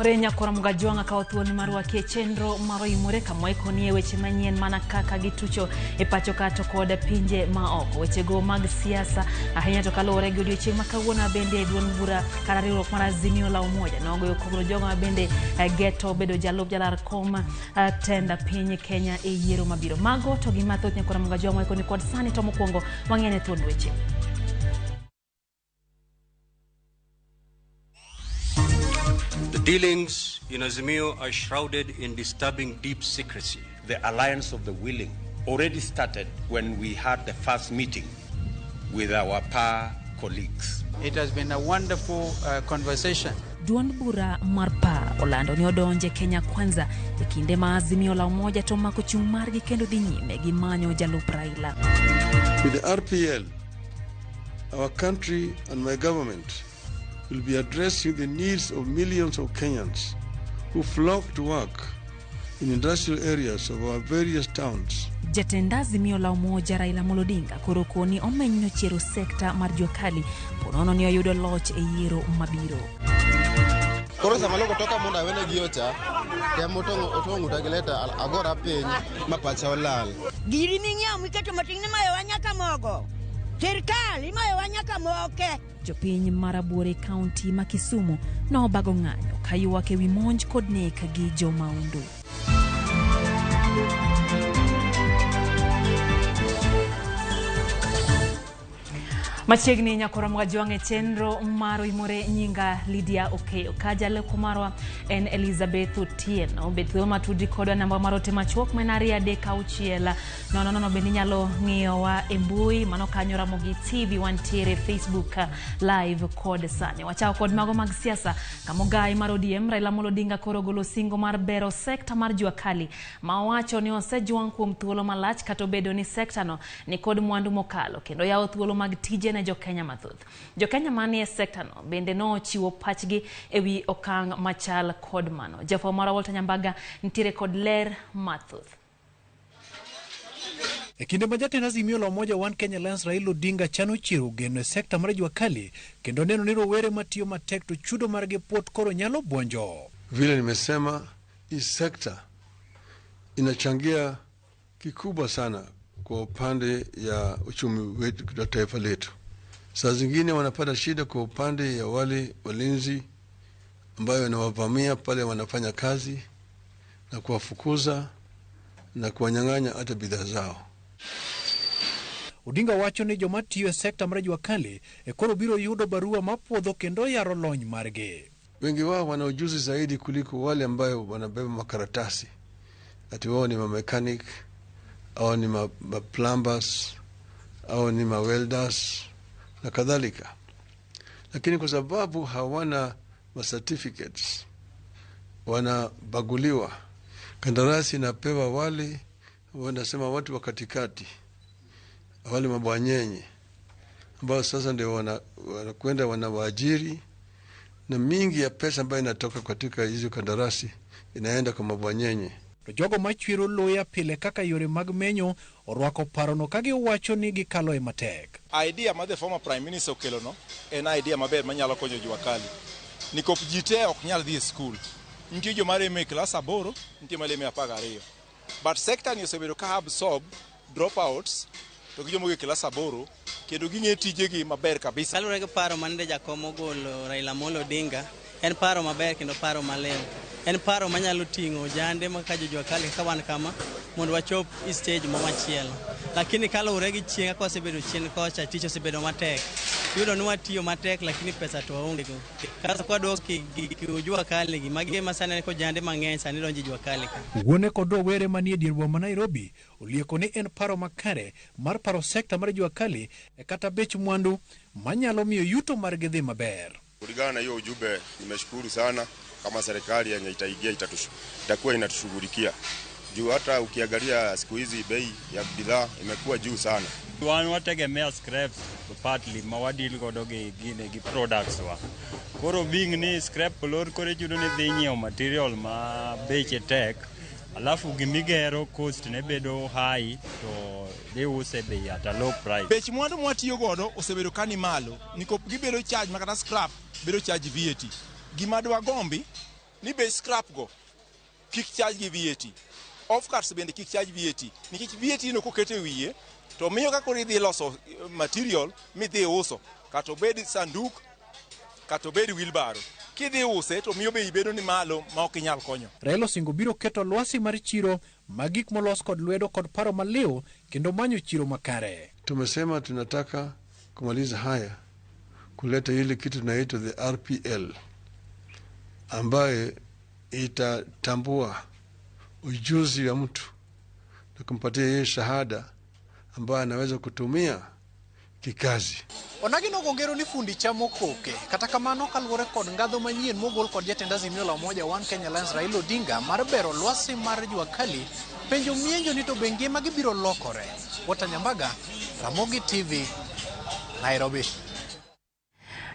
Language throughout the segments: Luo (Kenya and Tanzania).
Oimore nyakora Mugajwang'a kawo thuolo mar rwaki e chenro mar Oimore kama waikonie weche manyien mana kaka gitucho e pacho ka to kod pinje ma oko. Wechego mag siasa ahinya to kaluwore gi odiochieng' ma kawuono bende duond bura kata riwruok mar Azimio la Umoja nogoyo kogno jogo ma bende geto bedo jalup jalar kom tend piny Kenya e yiero mabiro. Mago to gi mathoth nyakora Mugajwang'a waikoni kod sani to mokwongo wang'ene thuond weche. The dealings in Azimio are shrouded in disturbing deep secrecy. The alliance of the willing already started when we had the first meeting with our PA colleagues. It has been a wonderful conversation. Duond bura mar PA olando ni odonje Kenya Kwanza e kinde ma Azimio la Umoja to omako chung' margi kendo dhi nyime gi manyo jalup Raila. With the RPL, our country and my government will be addressing the needs of millions of Kenyans who flock to work in industrial areas of our various towns. Jatend Azimio la Umoja Raila Amolo Odinga koro koni omenyo chiero sekta mar jua kali ponono ni oyudo loch e yiero mabiro. Koro sama logo toka mondo awene gi yocha, temo otong'o ng'uta gi leta agora piny ma pacha olal. Giri ming'iewo miketo matin imayowa nyaka mogo. Sirkal imayowa nyaka moke. Jopiny mar Abuore e kaunti ma Kisumu nobago ng'anyo kaywak ewi monj kod nek gi jomaundu. Machiegni nyakora Mwajwang' e chenro mar Oimore nyinga Lydia Okeyo ka jaleko marwa en Elizabeth Otieno. Bed thuolo matudri kodwa namba mar ote machuok ma en 236 00. Bende inyalo ng'iyowa e mbui mano kanyo Ramogi TV, wantiere Facebook live kod sani. Wachako kod mago mag siasa kama ogai mar ODM Raila Amolo Odinga koro ogolo singo mar bero sekta mar jua kali ma owacho ni osejwang' kuom thuolo malach kata obedo ni sekta no ni kod mwandu mokalo kendo yawo thuolo mag tije ne jokenya mathoth. Jokenya manie sekta no bende nochiwo pachgi ewi okang' machal kod mano. Jafwambo marwa Walter Nyambaga nitiere kod ler mathoth. E kinde ma jatend Azimio la Umoja One Kenya Alliance Raila Odinga chano chiero geno e sekta mar jua kali kendo neno ni rowere matiyo matek to chudo margi pot koro nyalo buonjo. Vile nimesema, hii sekta inachangia kikubwa sana kwa upande ya uchumi wetu wa taifa letu. Saa zingine wanapata shida kwa upande ya wale walinzi ambayo wanawavamia pale wanafanya kazi na kuwafukuza na kuwanyang'anya hata bidhaa zao. Odinga wacho ni joma tiyo e sekta mar jua kali e koro biro yudo barua mapuodho kendo yaro lony margi. Wengi wao wana ujuzi zaidi kuliko wale ambayo wanabeba makaratasi ati wao ni mamechanic au ni ma plumbers au ni ma welders na kadhalika, lakini kwa sababu hawana ma certificates wanabaguliwa. Kandarasi inapewa wale wanasema watu wa katikati, wale mabwanyenye ambao sasa ndio wanakwenda wanawaajiri, na mingi ya pesa ambayo inatoka katika hizo kandarasi inaenda kwa mabwanyenye. To jogo machwero luya pile kaka yore mag menyo orwako parono ka giwacho ni gikalo e matek. Idea ma the former prime minister okelono en idea maber manyalo konyo jua kali. Nikop ji te ok nyal dhi e skul. Nitie joma lemo e klas 8, nitie malemo e 12. But sector ni osebedo ka absorb dropouts to gi joma e klas 8 kendo ging'e tijegi maber kabisa. Kaluwore gi paro manende jakom ogolo Raila Amolo Odinga, en paro maber kendo paro maliw. En paro manyalo ting'o ojande kaka jojua kali kaka wan kama mondo wachop e stage mo machielo. Lakini kaluwore gi chien kaka wasebedo chien kocha, tich osebedo matek. Iyudo ni watiyo matek lakini pesa to waonge go. Kasto kwadok gi jua kali gi, magi ema sani ko ojande mang'eny sani donjo e jua kali ka. Wuone kod rowere manie dier boma ma Nairobi olieko ni en paro makare mar paro sekta mar jua kali e kata bech mwandu manyalo miyo yuto margi dhi maber. Kulingana na hiyo ujumbe, nimeshukuru sana kama serikali yenye itaingia itakuwa inatushughulikia juu hata ukiangalia siku hizi bei ya bidhaa imekuwa juu sana. Wan wategemea scraps partly ma wadeal godo gi gine gi products wa. Koro being ni scrap olor koro ichuno ni dhi nyiewo material ma beche tek, alafu gimigero cost ne bedo high to dhi use bei at a low price. Bech mwandu mwatiyo godo osebedo ka ni malo nikop gibedo charge makata scrap bedo charge VAT. Gima dwagombi Ni bech scrap go kik charge gi VAT. Offcuts bende kik charge VAT. Nikech VAT no koket e wiye to miyo ka koro idhi loso material midhi uso kata obed sanduk kata obed wheelbarrow kidhi use to miyo bei bedo ni malo ma ok inyal konyo. Raila osingo biro keto lwasi mar chiro ma gik molos kod lwedo kod paro maliw kendo manyo chiro makare. Tumesema tunataka kumaliza haya, kuleta ile kitu tunaitwa the RPL ambaye itatambua ujuzi wa mtu na kumpatia yeye shahada ambayo anaweza kutumia kikazi. Onagi nogo ngero ni fundi chamo koke. Kata kamano kaluwore kod ngadho manyien mogol kod jatend Azimio la Umoja One Kenya Alliance Raila Odinga mar bero lwasi mar jua kali, penjo mienjo ni to be ngima gi biro lokore. Walter Nyambaga, Ramogi TV, Nairobi.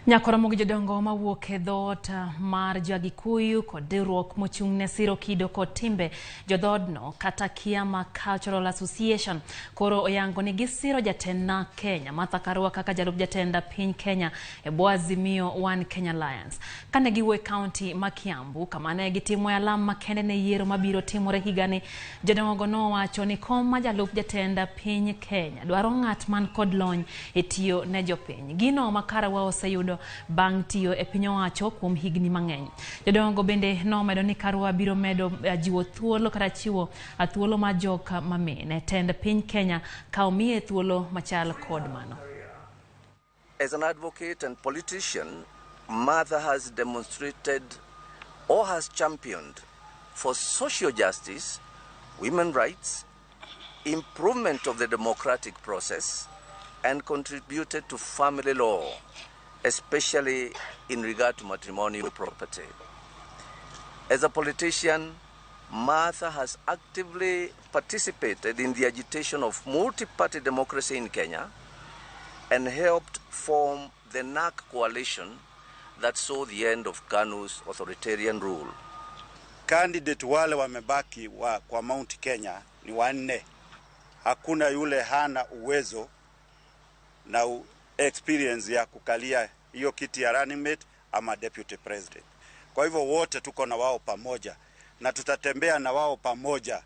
Nyakoromogi jodongo mawuok e dhoot mar jo-Agikuyu kod riwruok mochung' ne siro kido kod timbe jodhoodno kata Kiama Cultural Association koro oyango ni gisiro jatend NARC Kenya Martha Karua kaka jalup jatend piny Kenya e bwo Azimio One Kenya Alliance. Kane giwuok e kaunti ma Kiambu kama ne gitimoe alam makende ne yiero mabiro timore higani, jodongo nowacho ni kom ma jalup jatend piny Kenya dwaro ng'at man kod lony e tiyo ne jopiny. Gino ma Karua oseyudo bang' tiyo e piny owacho kuom higni mang'eny. Jodongo bende nomedo ni Karua biro medo jiwo thuolo kata chiwo thuolo mar jok mamine e tend piny Kenya ka omiye thuolo machal kod mano. As an advocate and politician, Martha has demonstrated or has championed for social justice, women rights, improvement of the democratic process, and contributed to family law, especially in regard to matrimonial property. As a politician, Martha has actively participated in the agitation of multi-party democracy in Kenya and helped form the NARC coalition that saw the end of KANU's authoritarian rule. Candidate wale wamebaki kwa Mount Kenya ni wanne. Hakuna yule hana uwezo na experience ya kukalia hiyo kiti ya running mate ama deputy president. Kwa hivyo wote tuko na wao pamoja na tutatembea na wao pamoja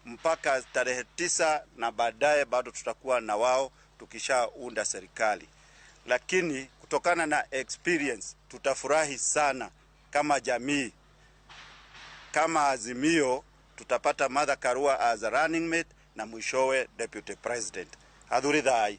mpaka tarehe 9 na baadaye bado tutakuwa na wao tukishaunda serikali. Lakini kutokana na experience tutafurahi sana kama jamii, kama Azimio tutapata Martha Karua as a running mate na mwishowe deputy president. Adhuri dhai.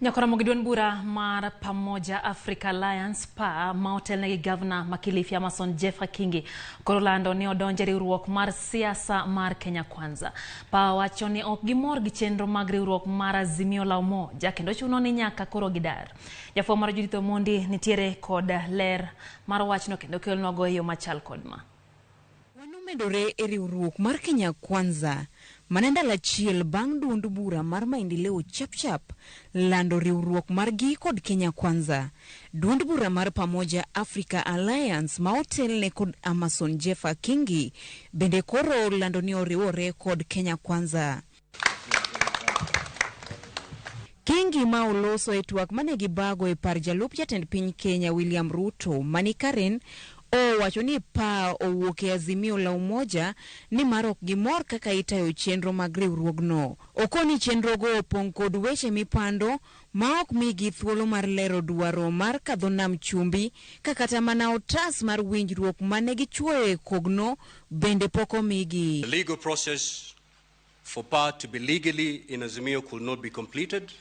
Nyakoromogi duond bura mar Pamoja Africa Alliance PA ma otelne gi gavana ma Kilifi Amason Jeffa Kingi koro lando ni odonje riwruok mar siasa mar Kenya Kwanza. PA wacho ni ok gimor gi chenro mag riwruok mar Azimio la Umoja kendo chuno ni nyaka koro gidar. Jafwambo mar Judith Omondi nitiere kod ler mar wachno kendo kelonwago e yo machal kod ma. Wanomedore e riwruok mar Kenya Kwanza mana ndalo achiel bang' duond bura mar Maendeleo Chapchap lando riwruok margi kod Kenya Kwanza. Duond bura mar Pamoja Africa Alliance ma otelne kod Amason Jeffa Kingi bende koro lando ni oriwore kod Kenya Kwanza. Kingi ma oloso e twak mane gibago e par jalup jatend piny Kenya William Ruto mani Karen owacho ni PA owuok e Azimio la Umoja ni mar ok gimor kaka itayo chenro mag riwruogno. Okoni chenrogo opong' kod weche mipando ma ok migi thuolo mar lero dwaro mar kadho nam chumbi ka kata mana otas mar winjruok mane gichuoyo e kogno bende pok omigi. The legal process for PA to be legally in Azimio could not be completed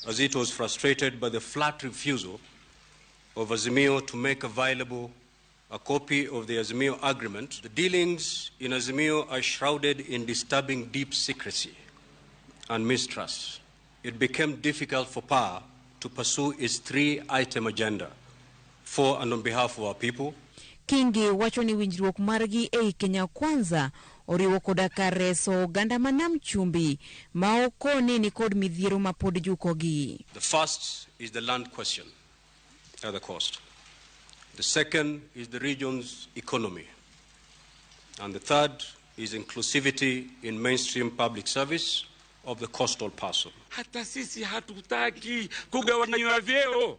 as it was frustrated by the flat refusal of Azimio to make available a copy of the Azimio agreement. The dealings in Azimio are shrouded in disturbing deep secrecy and mistrust. It became difficult for PA to pursue its 3-item agenda for and on behalf of our people. Kingi wacho ni winjruok margi ei Kenya Kwanza oriwo koda kar reso oganda ma nam chumbi ma okoni ni kod midhiero ma pod jukogi. The first is the land question at the coast. The second is the region's economy. And the third is inclusivity in mainstream public service of the coastal person. Hata sisi hatutaki kugawanywa vyeo.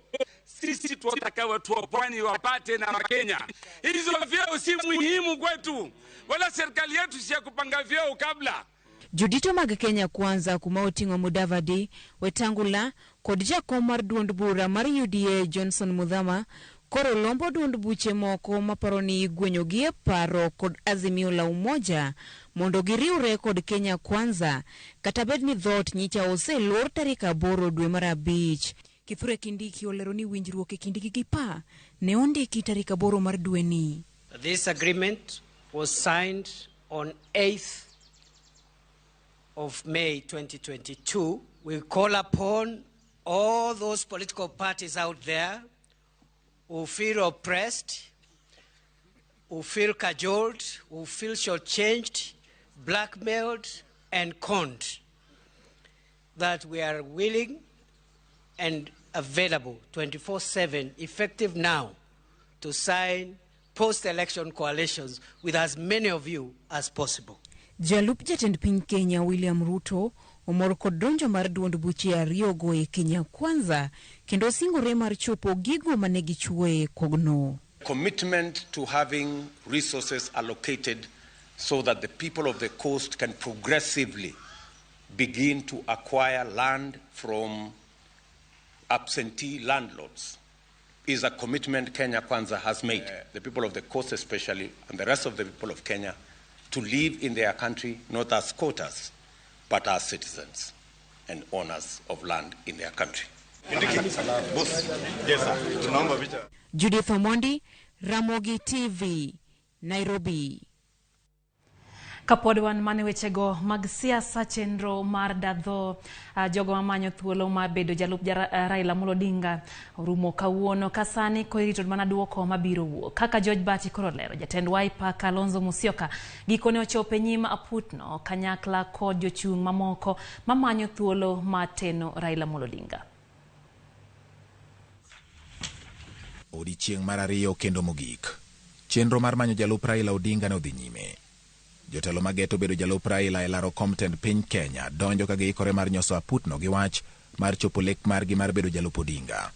Sisi tunataka watu wa pwani wapate na Wakenya. Hizo vyeo si muhimu kwetu, wala serikali yetu si ya kupanga vyeo kabla. Jodito mag Kenya Kwanza kuma oting'o Mudavadi, Wetangula kod jakom mar duond bura mar UDA Johnson Muthama koro lombo duond buche moko maparo ni igwenyogi e paro kod Azimio la Umoja mondo giriwre kod Kenya Kwanza kata bed ni dhoot nyicha oselor tarik 8 dwe mar 5. Kithure Kindiki olero ni winjruok e kindgi gi PAA ne ondiki tarik 8 mar dweni. This agreement was signed on 8th of May 2022. We call upon all those political parties out there who feel oppressed, who feel cajoled, who feel shortchanged, blackmailed, and conned, that we are willing and available 24/7, effective now, to sign post-election coalitions with as many of you as possible. Jalup jatend piny Kenya William Ruto omor kod donjo mar duond buche ariyogo e Kenya Kwanza kendo singore mar chopo gigo mane gichwoye kogno. Commitment to having resources allocated so that the people of the coast can progressively begin to acquire land from absentee landlords is a commitment Kenya Kwanza has made. The people of the coast especially, and the rest of the people of Kenya, to live in their country not as quotas, but as citizens and owners of land in their country. Judith Omondi, Ramogi TV, Nairobi. Kapod wan mane wechego mag siasa, chenro mar dadho jogo mamanyo thuolo mar bedo jalup Raila Amolo Odinga orumo kawuono ka sani korito mana duoko mabiro wuok. Kaka George Bati koro lero, jatend Wiper Kalonzo Musyoka gikone ochopo e nyim aputno kanyakla kod jochung' mamoko mamanyo thuolo mar teno Raila Amolo Odinga. Odiechieng' mar ariyo kendo mogik, chenro mar manyo jalup Raila Odinga ne odhi nyime. Jotelo mageto bedo jalup Raila e laro kom tend piny Kenya donjo ka giikore mar nyoso aputno gi wach mar chopo lek margi mar bedo jalup Odinga.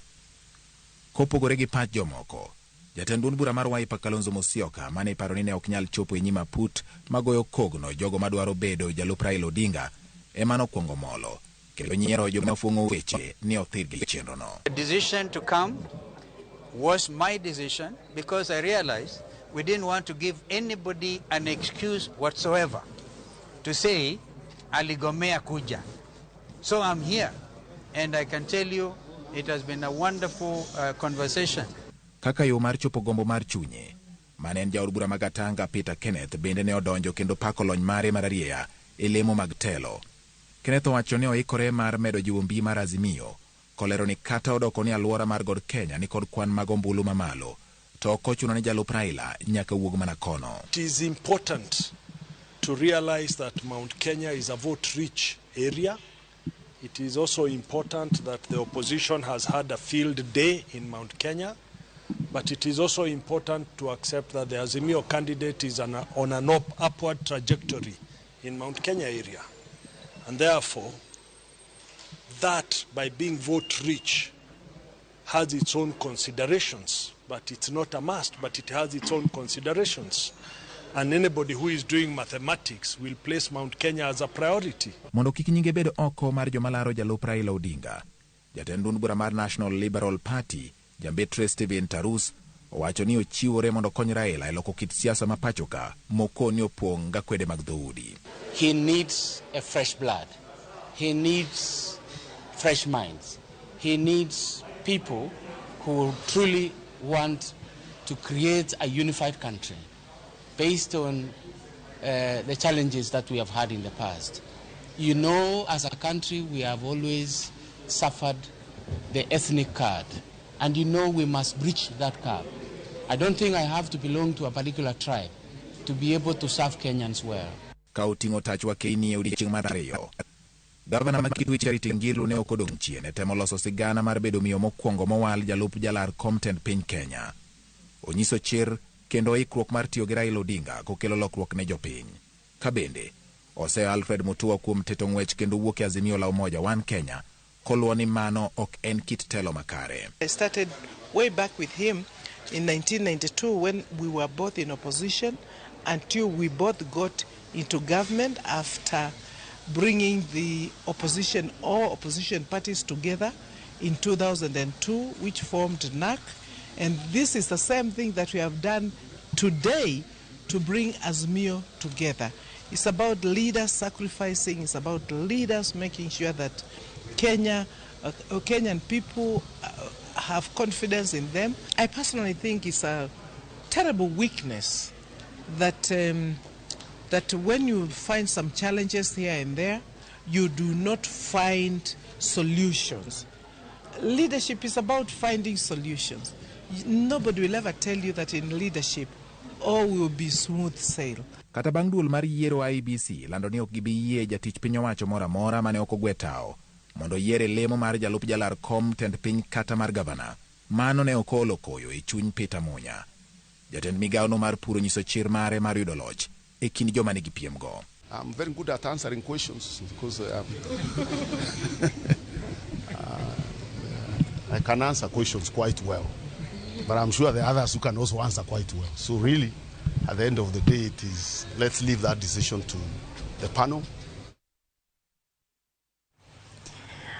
Kopogore gi pach jomoko, jatend duond bura mar Wiper Kalonzo Musyoka mane iparo ni ne ok nyal chopo e nyim aput magoyo kogno jogo madwaro bedo jalup Raila Odinga ema nokwongo molo kendo nyiero joma fuong'o weche ni othir gi chenrono. The decision to come was my decision because I realized we didn't want to give anybody an excuse whatsoever to say aligomea kuja. So I'm here and I can tell you it has been a wonderful conversation. Kaka yo mar chopo gombo mar chunye, mane en jaod bura ma Gatanga Peter Kenneth bende ne odonjo kendo pako lony mare mar arieya e lemo mag telo. Kenneth owacho ni oikore mar medo jiwo mbi mar Azimio, kolero ni kata odoko ni alwora mar God Kenya ni kod kwan mag ombulu mamalo, to ok ochuno ni jalup Raila nyaka wuog mana kono. It is important to realize that Mount Kenya is a vote-rich area. It is also important that the opposition has had a field day in Mount Kenya. But it is also important to accept that the Azimio candidate is on an upward trajectory in Mount Kenya area. And therefore, that by being vote-rich has its own considerations. But it's not a must, but it has its own considerations. And anybody who is doing mathematics will place Mount Kenya as a priority. Mondo kik nyinge bed oko mar joma laro jalup Raila Odinga, jatend duond bura mar National Liberal Party, Jambetre Stephen Tarus, owacho ni ochiwore mondo okony Raila e loko kit siasa ma pacho ka moko ni opong' ga kwede mag dhoudi. He needs a fresh blood. He needs fresh minds. He needs people who truly want to create a unified country based on the challenges that we have had in the past. You know, as a country, we have always suffered the ethnic card, and you know we must breach that card. I don't think I have to belong to a particular tribe to be able to serve Kenyans well. Ka oting'o tach wakeini e odiechieng' mar ariyo, Gavana ma Kitui Charity Ngilu ne ok odong' chien e temo loso sigana mar bedo miyo mokwongo mowal jalup jalar kom tend piny Kenya. Onyiso chir kendo ikruok mar tiyo gi Raila Odinga kokelo lokruok ne jopiny. Ka bende, oseyo Alfred Mutua kuom teto ng'wech kendo wuok e Azimio la Umoja One Kenya Koluwo ni mano ok en kit telo makare. I started way back with him in 1992 when we were both in opposition until we both got into government after bringing the opposition, all opposition parties together in 2002, which formed NARC. And this is the same thing that we have done today to bring Azimio together. It's about leaders sacrificing, it's about leaders making sure that Kenyan people have confidence in them. I personally think it's a terrible weakness that when you find some challenges here and there, you do not find solutions. Leadership is about finding solutions. Nobody will ever tell you that in leadership, all will be smooth sail. Kata bang' duol mar yiero IEBC lando ni ok gibi yie jatich piny owacho moro amora mane ok ogwe tao mondo oyier e lemo mar jalup jalar kom tend piny kata mar gavana. Mano ne ok oolo koyo e chuny Peter Munya. Jatend migawono mar pur onyiso chir mare mar yudo loch e kind joma nigi piem go. I'm very good at answering questions because I can answer questions quite well. But I'm sure the others who can also answer quite well. So really, at the end of the day, it is, let's leave that decision to the panel.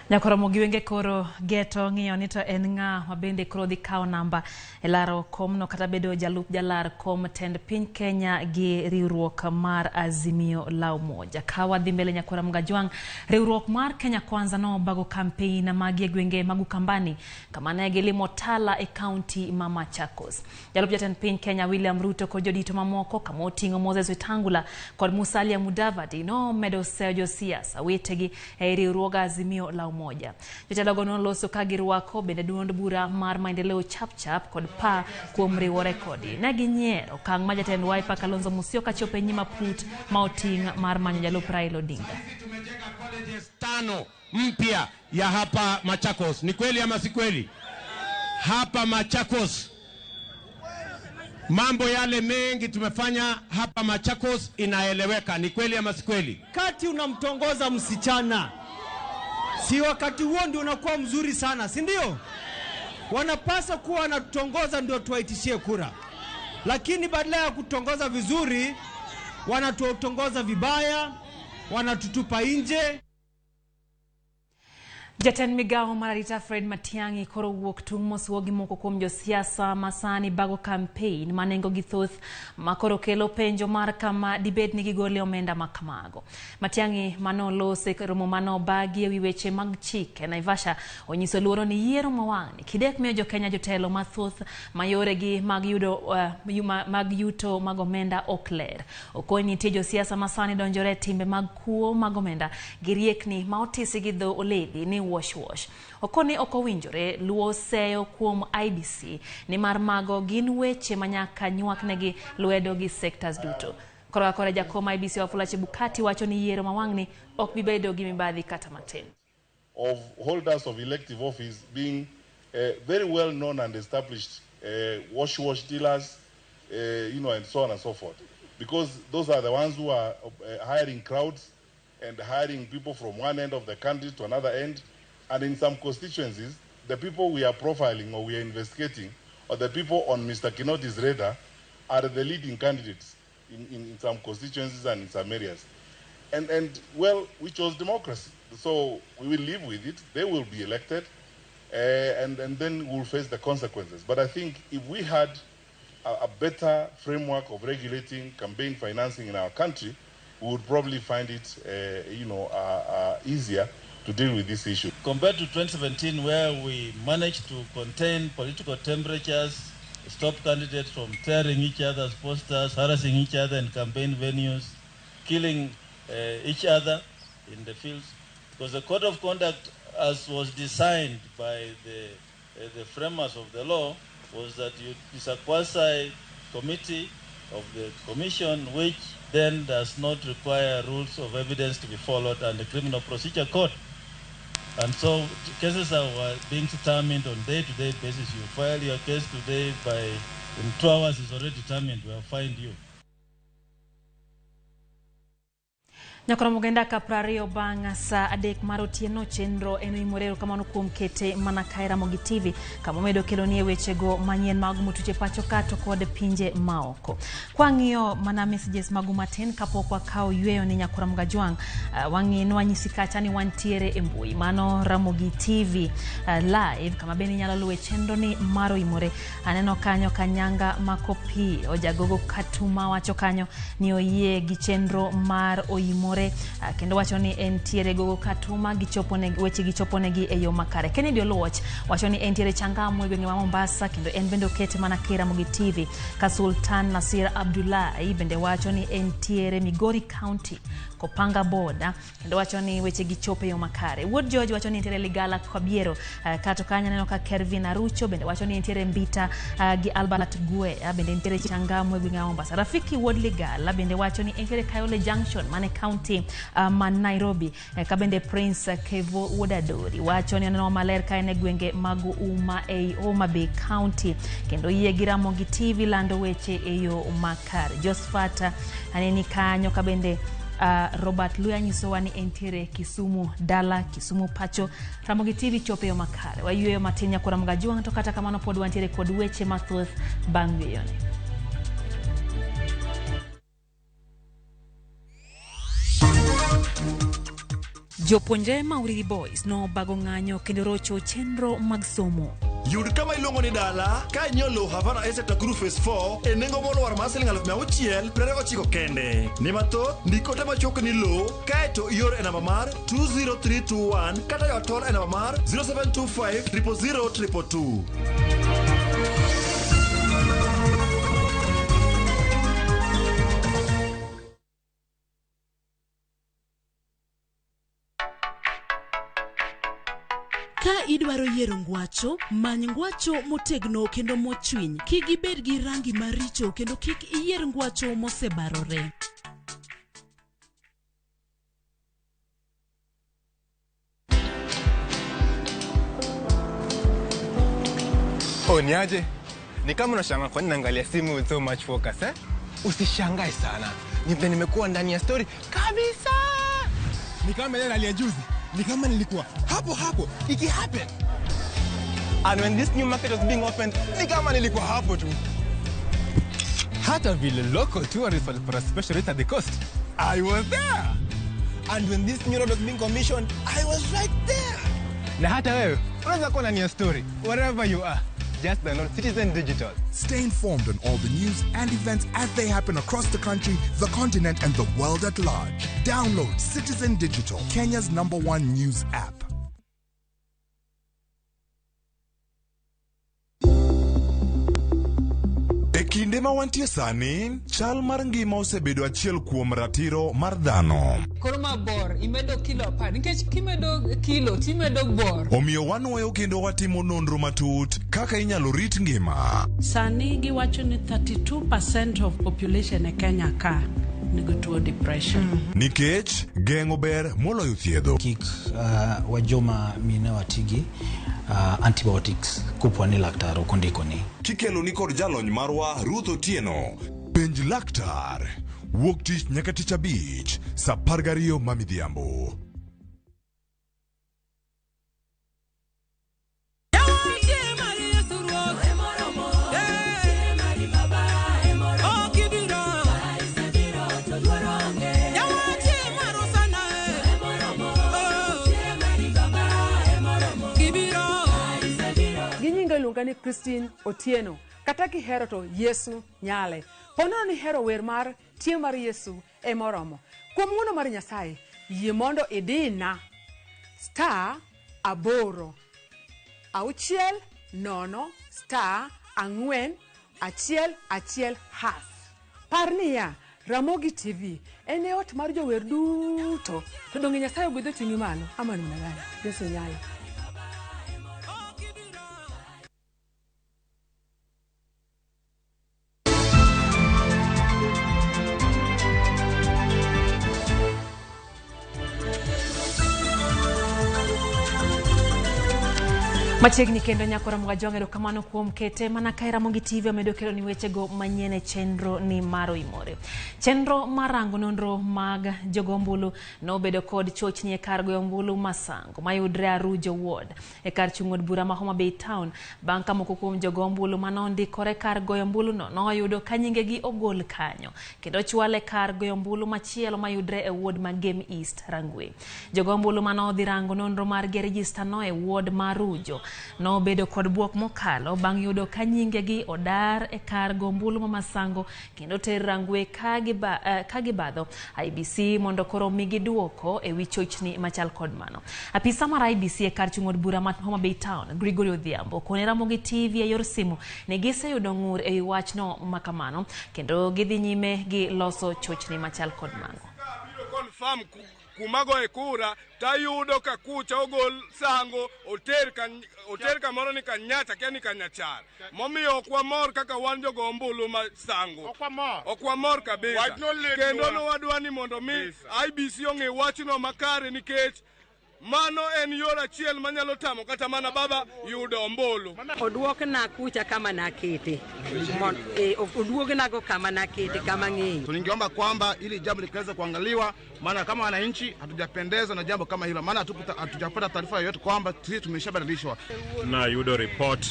Nyakoromo giwenge koro geto ng'iyo ni to en ng'a mabende koro dhi kawo namba e laro komno kata bedo jalup jalar kom tend piny Kenya gi riwruok mar Azimio la Umoja. Ka wadhi mbele Nyakora Mgajwang', riwruok mar Kenya Kwanza nobago kampein magi e gwenge mag Ukambani kama ne gilimo Tala e kaunti ma Machakos. Jalup jatend piny Kenya William Ruto kod jodito mamoko kama oting'o Moses Wetangula kod Musalia Mudavadi nomedo seyo josiasa wetegi e riwruog Azimio la Umoja. Jotelogo noloso ka girwako bende duond bura mar Maendeleo Chapchap kod PA kuom riwore kodi. Ne ginyiero okang' ma jatend Wiper Kalonzo Musyoka chopo e nyim aput ma oting' mar manyo jalup Raila Odinga. 5 mpya ya hapa Machakos. Ni kweli ama si kweli? Hapa Machakos mambo yale mengi tumefanya hapa Machakos inaeleweka. Ni kweli ama si kweli? Kati unamtongoza msichana, si wakati huo ndio unakuwa mzuri sana, si ndio? Wanapaswa kuwa wanatutongoza ndio tuwaitishie kura. Lakini badala ya kutongoza vizuri, wanatutongoza vibaya, wanatutupa nje. Jatend migawo mar arita Fred Matiang'i koro wuok tung' mosuo gi moko kuom josiasa masani bago kampein ma nengo gi thoth ma koro kelo penjo mar kama dibed ni gigole omenda ma kamago. Matiang'i manolose e romo manobagi ewi weche mag chike Naivasha onyiso luoro ni yiero ma wang'ni kidek miyo jokenya jotelo mathoth ma yoregi mag yudo mag yuto mag omenda ok ler. Okoni nitie josiasa masani donjore e timbe mag kuo mag omenda gi riekni ma otisi gi dho oledhi ni wash wash. Okoni ok owinjore luwo seyo kuom IEBC nimar mago gin weche manyaka nywaknegi lwedo gi sectors duto. Koro ka kore jakom IEBC Wafula Chebukati wacho ni yiero ma wang'ni ok bi bedo gi mibadhi kata matin. Of holders of elective office being very well known and established wash wash dealers, and so on and so forth, because those are the ones who are hiring crowds and hiring people from one end of the country to another end. And in some constituencies, the people we are profiling or we are investigating, or the people on Mr. Kinoti's radar, are the leading candidates in some constituencies and in some areas. And well, we chose democracy. So we will live with it. They will be elected, and then we'll face the consequences. But I think if we had a better framework of regulating campaign financing in our country, we would probably find it, easier to deal with this issue. Compared to 2017, where we managed to contain political temperatures, stop candidates from tearing each other's posters, harassing each other in campaign venues, killing each other in the fields, because the code of conduct, as was designed by the framers of the law, was that it's a quasi committee of the commission, which then does not require rules of evidence to be followed and the criminal procedure code. And so cases are being determined on day-to-day basis. You file your case today, by in 2 hours it's already determined, we'll find you. Nyakoromo genda ka 20 bang' saa 3 mar otieno chenro en oimore erokamano kuom kete mana kae Ramogi TV kama omedo keloni e wechego manyien mag motuche pacho ka to kod pinje maoko. Kwang'iyo mana messages magu matin kapok wakawo yweyo ni Nyakoromo Gajwang', wang'i nwanyisi kacha ni wantiere e mbui mano Ramogi TV live kama bende inyalo luwe chenro ni mar oimore. Aneno kanyo Kanyanga Makopi Ojagogo Katuma wacho kanyo ni oyie gi chenro mar oimore kendo wacho ni entiere Gogo Katuma gichopone weche gichoponegi e yo makare. Kennedy Oluoch wacho ni entiere Changamwe gwenge ma Mombasa kendo en bende okete mana kae Ramogi TV. Ka Sultan Nasir Abdullahi bende wacho ni entiere Migori County Kopanga boda kendo wacho ni weche gichopo e yo makare. Wuod George wacho ni entiere Ligala Kwabiero. Kato kanyo aneno ka Kervin Arucho bende wacho ni entiere Mbita gi Albert Gwe bende entiere Changamwe gwenge ma Mombasa. Rafiki Wuod Ligala bende wacho ni entiere Kayole Junction mane county ma Nairobi. Ka bende Prince Kevo Wuodadori wacho ni oneno maler ka en e gwenge mag Uma ei Homa Bay County kendo yie gi Ramogi TV lando weche e yo makare. Josephat aneni kanyo ka bende Robert Luya nyisowa ni entiere Kisumu dala, Kisumu pacho. Ramogi TV chopo e yo makare. Wayueyo matin nyakora Mga to kata kamano pod wantiere kod weche mathoth bang' yueyoni. Jopuonjre ma Uriri Boys nobago ng'anyo kendo rocho chenro mag somo. Yud kama iluongo ni dala ka inyiewo lowo Havana Estate Nakuru Phase 4 e nengo molwar mar siling 629 kende. Ni mathoth, ndik ote machuok ni lowo kaeto ior e namba mar 20321 kata yo tol e namba mar 0725 000 222. Ka idwaro yiero ngwacho, many ngwacho motegno kendo mochwiny. Kik ibed gi rangi maricho kendo kik iyier ngwacho mosebarore. Oh, niaje? Ni kama unashangaa kwa nini naangalia simu with so much focus, eh? Usishangae sana. Ni vile nimekuwa ndani ya story kabisa. Ni kama ile hali ya juzi. Ni kama nilikuwa hapo hapo iki happen. And when this new market was being opened, ni kama nilikuwa hapo tu. Hata vile local tourists walipata special rate at the coast, I was there. And when this new road was being commissioned, I was right there. Na hata wewe unaweza kuwa ndani ya story wherever you are. Just download Citizen Digital. Stay informed on all the news and events as they happen across the country, the continent, and the world at large. Download Citizen Digital, Kenya's #1 news app. E kinde ma wantie sani, chal mar ngima osebedo achiel kuom ratiro mar dhano. Koro ma bor, imedo kilo 10, nikech kimedo kilo, timedo bor. Omiyo wanwoyo kendo watimo nonro matut kaka inyalo rit ngima. Sani giwacho ni 32% of population e Kenya ka nigi tuo depression. Nikech geng'o ber moloyo thiedho. Kik wajoma mine watigi antibiotics kopo ni laktar ok ondikoni. Kikelo ni kod jalony marwa Ruth Otieno. Penj laktar. Wuok tich nyaka tich abich saa 12 ma midhiambo. Ni Christine Otieno kata kihero to Yesu nyale. Ponono ni hero wer mar tie mar Yesu emoromo. Kuom ng'wono mar Nyasaye, yie mondo idina *8 6 0 *4 1 1 hash. Par niya, Ramogi TV en e ot mar jower duto. To donge Nyasaye ogwedho ting'i malo ama namna gani? Yesu nyale. Machiegni kendo nyakora Mgajwang', erokamano kuom kete mana kae Ramogi TV omedo kelo ni wechego manyien e chenro ni mar Oimore. Chenro mar rango nonro mag jogo ombulu nobedo kod chochni e kar goyo ombulu Masango mayudre Arujo Ward e kar chung' od bura ma Homa Bay Town bang' ka moko kuom jogo ombulu manondikore kar goyo ombulu no noyudo ka nyingegi ogol kanyo kendo ochwal e kar goyo ombulu machielo mayudre e ward ma Game East Rangwe. Jogo ombulu manodhi rango nonro margi e rejista no e ward ma Arujo nobedo kod buok mokalo bang' yudo ka nyingegi odar e kar go ombulu ma Masango kendo ter Rangwe ka gibadho IEBC mondo koro migi duoko e wi chochni machal kod mano. Apisa mar IEBC e kar chung' od bura ma Homa Bay Town, Gregory Odhiambo, kone Ramogi TV e yor simu ne giseyudo ng'ur e wi wachno makamano kendo gidhi nyime gi loso chochni machal kod mago. Confirm kuma goye kura tayudo ka kucha ogol Sango oter kamoro ni Kanyacha kia ni Kanyachar. Momiyo ok wamor kaka wan jogo ombulu ma Sango. Ok wamor kabisa. Kendo nowadwa ni mondo mi IEBC ong'e wachno makare nikech mano en yor achiel manyalo tamo kata mana baba yudo ombulu. Oduokna kucha kama nakete. Oduognago kama nakete kama ng'eyo. Tuningeomba kwamba ili jambo likaweza kuangaliwa, maana kama wananchi hatujapendezwa na jambo kama hilo, maana hatujapata taarifa yoyote kwamba sisi tumeshabadilishwa. Na yudo report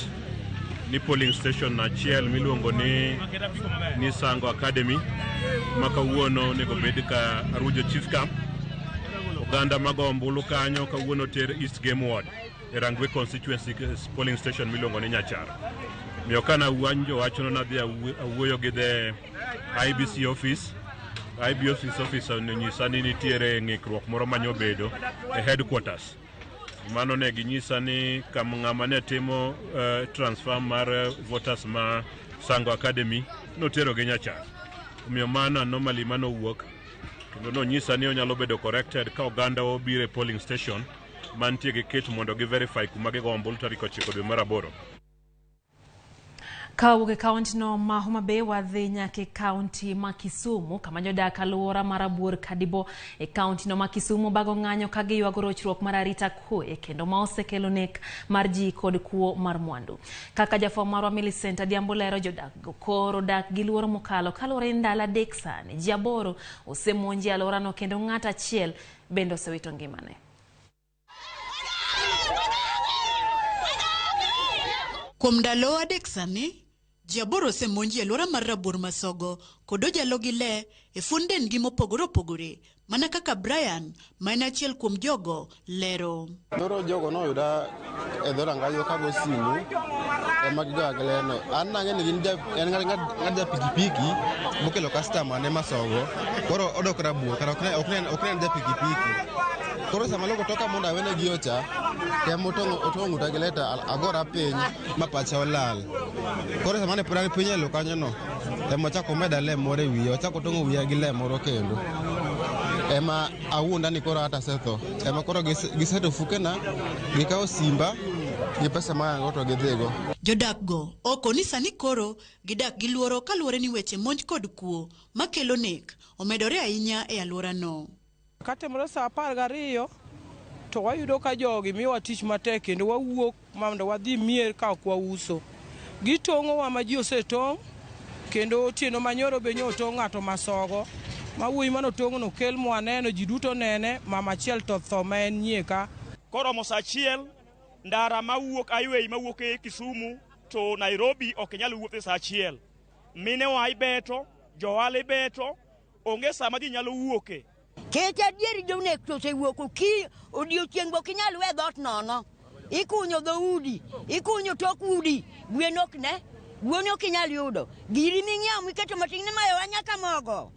ni polling station achiel miluongo ni Sango Academy ma kawuono onego bed ka Arujo Chief Camp. Oganda mago ombulu kanyo kawuono ter East Game Ward e Rangwe constituency polling station miluongo ni Nyachar. Miyo kana awinjo wachono nadhi awuoyo gi the IEBC office. IEBC office nonyisa ni nitiere ng'ikruok moro manyobedo e headquarters. Mano ne ginyisa ni kam ng'ama ne timo transfer mar voters ma Sango Academy notero gi Nyachar. Omiyo mano anomaly manowuok. Kendo nonyisa ni onyalo bedo corrected ka oganda obiro e polling station mantie gi kit mondo gi verify kuma gigo ombulu tarik 9 dwe mar 8. Kawuok e kaunti no ma Homa Bay wadhi nyaka e kaunti ma Kisumu kama jodak alwora mar Abuor Kadibo e kaunti no ma Kisumu bago ng'anyo ka giywago rochruok mar arita kwe kendo ma osekelo nek mar ji kod kuo mar mwandu. Kaka jafwambo marwa Millicent Adhiambo lero, jodak go koro dak gi luoro mokalo kaluwore ni ndalo 3 sani ji 8 osemonji e alworano kendo ng'at achiel bende osewito ngimane. Kuom ndalo 3 sani, ji 8 osemonji e alwora mar Rabuor Masogo kod ojalo gi le e fuond dendgi mopogore opogore, mana kaka Brian ma en achiel kuom jogo lero. Koro jogo noyuda e dhorangach kago simu ema gigoya gi leno. An nang'e ni gin en ng'at ja pikipiki mokelo customer ne Masogo, koro odok Rabuor kara ok ne en ja pikipiki. Koro sama loko toka mondo awene gi ocha, temo otong'o ng'uta gi leta agora piny ma pacha olal. Koro sama ne pod an piny e lo kanyono, ema ochako omeda le moro e wiya, ochako otong'o wiya gi le moro kendo. Ema awuonda ni koro ata asetho. Ema koro giseto fukena, gikawo simba gi pesa ma an go to gidhigo. Jodak go oko ni sani koro gidak gi luoro kaluwore ni weche monj kod kuo makelo nek omedore ahinya e alworano. Katimore saa 12 to wayudo ka jogi miyowa tich matek kendo wawuok mondo wadhi mier ka ok wauso. Gitong'owa ma ji osetong' kendo otieno manyoro be nyo otong' ng'ato Masogo. Ma wuoyi manotong'no kel mwaneno ji duto nene, mama achiel to tho ma en nyieka. Koromo saa 1 ndara mawuok highway mawuok e Kisumu to Nairobi ok nyal wuothe saa 1. Minewa ibeto, johala ibeto, onge sama ji nyalo wuoke. Kech adieri jonek to osewuok okinyi odiochieng' ok inyal we dhoot nono. Ikunyo dhoudi, ikunyo tok udi, gwen ok ne, gwen ok inyal yudo. Giri ming'iewo miketo matin imayowa nyaka mogo.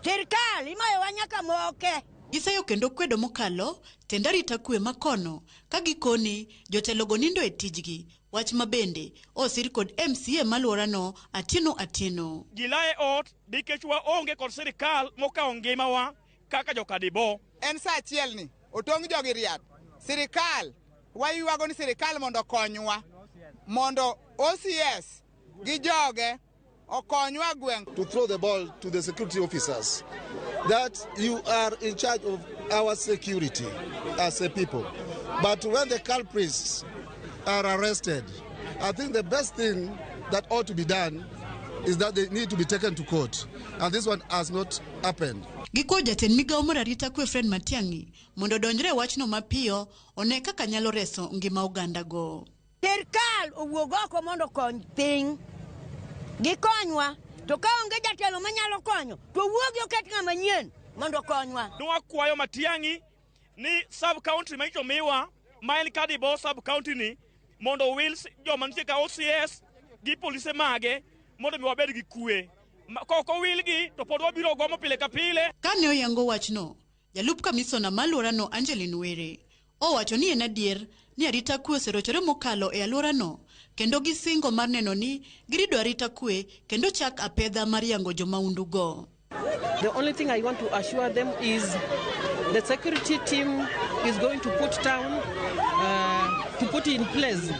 Sirkal imayowa nyaka moke. Giseyo kendo kwedo mokalo tend arita kwe makono ka gikoni jotelogo nindo e tijgi, wach ma bende osir kod MCA malworano Atieno Atieno. Ji la e ot nikech waonge kod sirikal mokawo ngimawa kaka jokadibo. En saa 1 ni otong' jogi riat. Sirikal waywago ni sirikal mondo okonywa, mondo OCS gi joge okonywa gweng'. To throw the ball to the security officers that you are in charge of our security as a people. But when the culprits are arrested. I think the best thing that ought to be done is that they need to be taken to court. And this one has not happened. Gikwayo jatend migawo mar arita kwe Fred Matiang'i mondo odonjre e wachno mapiyo one kaka nyalo reso ngima oganda go. Sirkal owuog oko mondo okony piny. Gikonywa. To ka onge jatelo manyalo konyo, to owuogi oket ng'ama nyien mondo okonywa. Nwakwayo Matiang'i ni sub county ma nyocha omiwa ma en Kadibo sub county ni mondo owil joma nitie ka OCS gi polise mage mondo mi wabed gi kwe. Kok owilgi to pod wabiro gomo pile ka pile. Kane oyango wachno, jalup kamisona ma alworano Angeline Were owacho ni en adier ni arita kwe oserochore mokalo e alworano kendo gisingo mar neno ni girido arita kwe kendo chak apedha mar yango jomaundu go. The only thing I want to assure them is the security team is going to put down, to put in place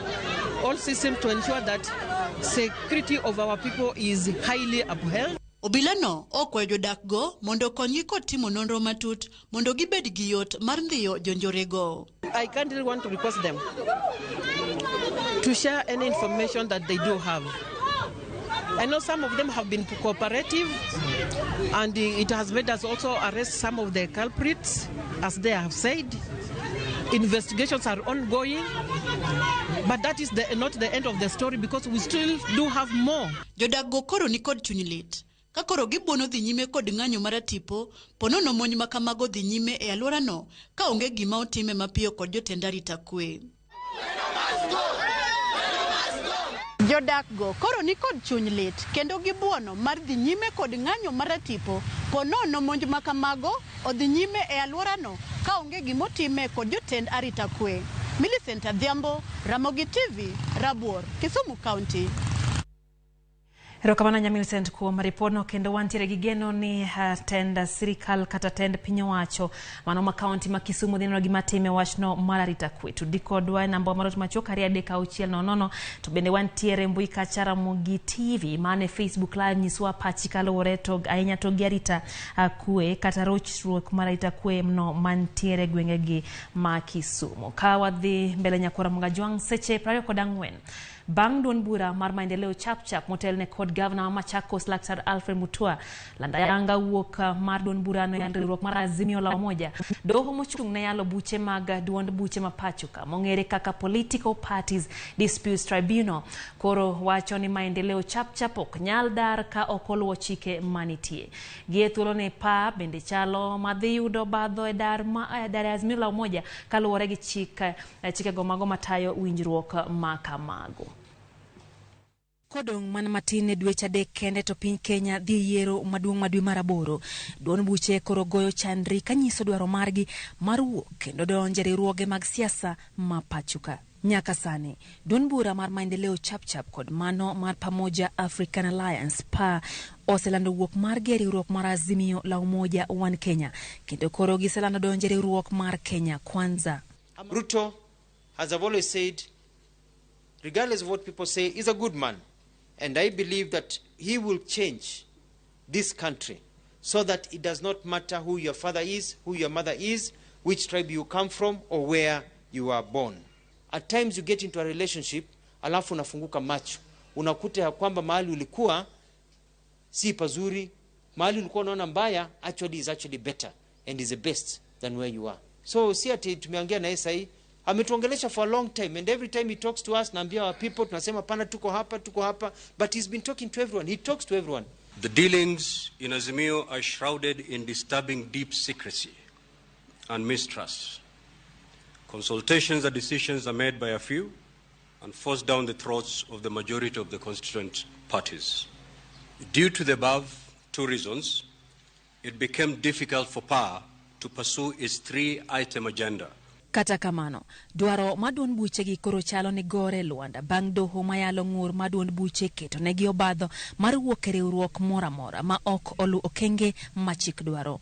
all systems to ensure that security of our people is highly upheld. Obila no okwayo jodak go mondo okonygi kod timo nonro matut mondo gibed gi yot mar ndhiyo jonjorego. I kindly want to request them to share any information that they do have. I know some of them have been cooperative, and it has made us also arrest some of the culprits, as they have said. Investigations are ongoing, but that is not the end of the story, because we still do have more. Jodak go koro ni kod chuny lit. Ka koro gibuono dhi nyime kod ng'anyo maratipo, ponono monj ma kamago dhi nyime e alworano ka onge gima otime mapiyo kod jotend arita kwe. Jodak go koro ni kod chuny lit kendo gibuono mar dhi nyime kod ng'anyo maratipo ponono monj ma kamago odhi nyime e alworano ka onge gimotime kod jotend arita kwe. Millicent Adhiambo, Ramogi TV, Rabuor, Kisumu County. Erokamano Nyamilcent kuom ripodno, kendo wantiere gi geno ni tend sirikal kata tend piny owacho mano ma kaunti ma Kisumu dhi neno gima time wachno mar arita kwe. Tudi kodwa e namba mar ot machuok 23600, to bende wantiere mbui kacha Ramogi TV mane Facebook live. Nyiswa pachi kaluwore to ahinya to gi arita kwe kata rochruok mar arita kwe mno mantiere gwengegi ma Kisumu. Ka wadhi mbele, nyakwara Mugajwang', seche 24 bang' duond bura mar Maendeleo Chapchap motelne kod gavana ma Machakos Laktar Alfred Mutua landa yanga wuok mar duond burano e riwruok mar Azimio la Umoja, doho mochung' ne yalo buche mag duond buche ma pacho ka mong'ere kaka Political Parties Disputes Tribunal koro wacho ni Maendeleo Chapchap ok nyal dar ka ok oluwo chike manitie. Gie thuolo ni pa bende chalo madhi yudo obadho e dar ma e dar e Azimio la Umoja kaluwore gi chik chikego mago matayo winjruok ma kamago. Kodong' mana matin ne dweche 3 kende to piny Kenya dhi yiero maduong' ma dwe mar 8. Duond buche koro goyo chandri kanyiso dwaro margi mar wuok kendo donjo e riwruoge mag siasa ma pacho ka. Nyaka sani, duond bura mar Maendeleo Chapchap kod mano mar Pamoja African Alliance PA oselando wuok margi e riwruok mar Azimio la Umoja One Kenya, kendo koro giselando donjo e riwruok mar Kenya Kwanza. Ruto, as I've always said, regardless of what people say, is a good man. And I believe that he will change this country so that it does not matter who your father is, who your mother is, which tribe you come from, or where you are born. At times you get into a relationship, alafu unafunguka macho. Unakuta ya kwamba mahali ulikuwa si pazuri, mahali ulikuwa unaona mbaya, actually is actually better and is the best than where you are. So si ati tumeongea na yeye sahi, ametuongelesha for a long time, and every time he talks to us, naambia our people, tunasema pana, tuko hapa, tuko hapa, but he's been talking to everyone. He talks to everyone. The dealings in Azimio are shrouded in disturbing deep secrecy and mistrust. Consultations and decisions are made by a few and forced down the throats of the majority of the constituent parties. Due to the above two reasons, it became difficult for PAA to pursue its three-item agenda. Kata kamano, dwaro mar duond buchegi koro chalo ni gore lwanda bang' doho mayalo ng'ur mar duond buche keto negi obadho mar wuok e riwruok moro amora ma ok olu okenge ma chik dwaro.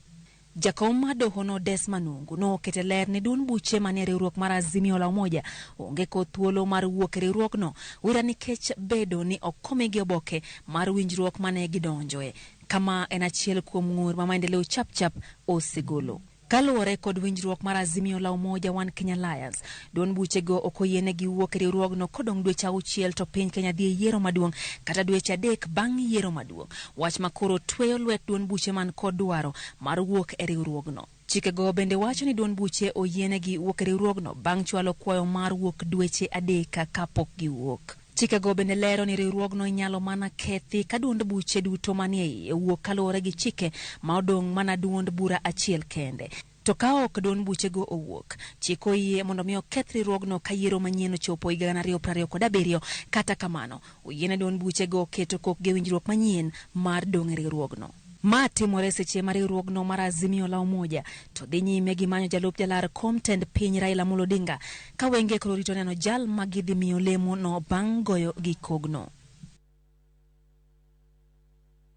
Jakom mar dohono Des Manungu nokete ler ni duond buche manie riwruok mar Azimio la Umoja onge kod thuolo mar wuok e riwruogno wira nikech bedo ni ok omigi oboke mar winjruok mane gidonjoe. Kama en achiel kuom ng'ur ma Maendeleo Chapchap osegolo. Kaluwore kod winjruok mar Azimio la Umoja One Kenya Alliance, duond buchego ok oyienegi wuok e riwruogno kodong' dweche auchiel to piny Kenya dhi e yiero maduong' kata dweche 3 bang' yiero maduong'. Wach ma koro tweyo lwet duond buche man kod dwaro mar wuok e riwruogno. Chikego bende wacho ni duond buche oyienegi wuok e riwruogno bang' chwalo kwayo mar wuok dweche 3 kapok giwuok. Chikego bende lero ni riwruogno inyalo mana kethi ka duond buche duto manie iye owuok kaluwore gi chike ma odong' mana duond bura achiel kende. To ka ok duond buchego owuok, chik oyie mondo mi oketh riwruogno ka yiero manyien ochopo higa 2027. Kata kamano, oyiene duond buchego keto kokgi e winjruok manyien mar dong' e riwruogno. Ma timore seche ma riwruogno mar Azimio la Umoja to dhi nyime gi manyo jalup jalar kom tend piny Raila Amolo Odinga ka wenge koro rito neno jal ma gidhi miyo lemo no bang' goyo gi kogno.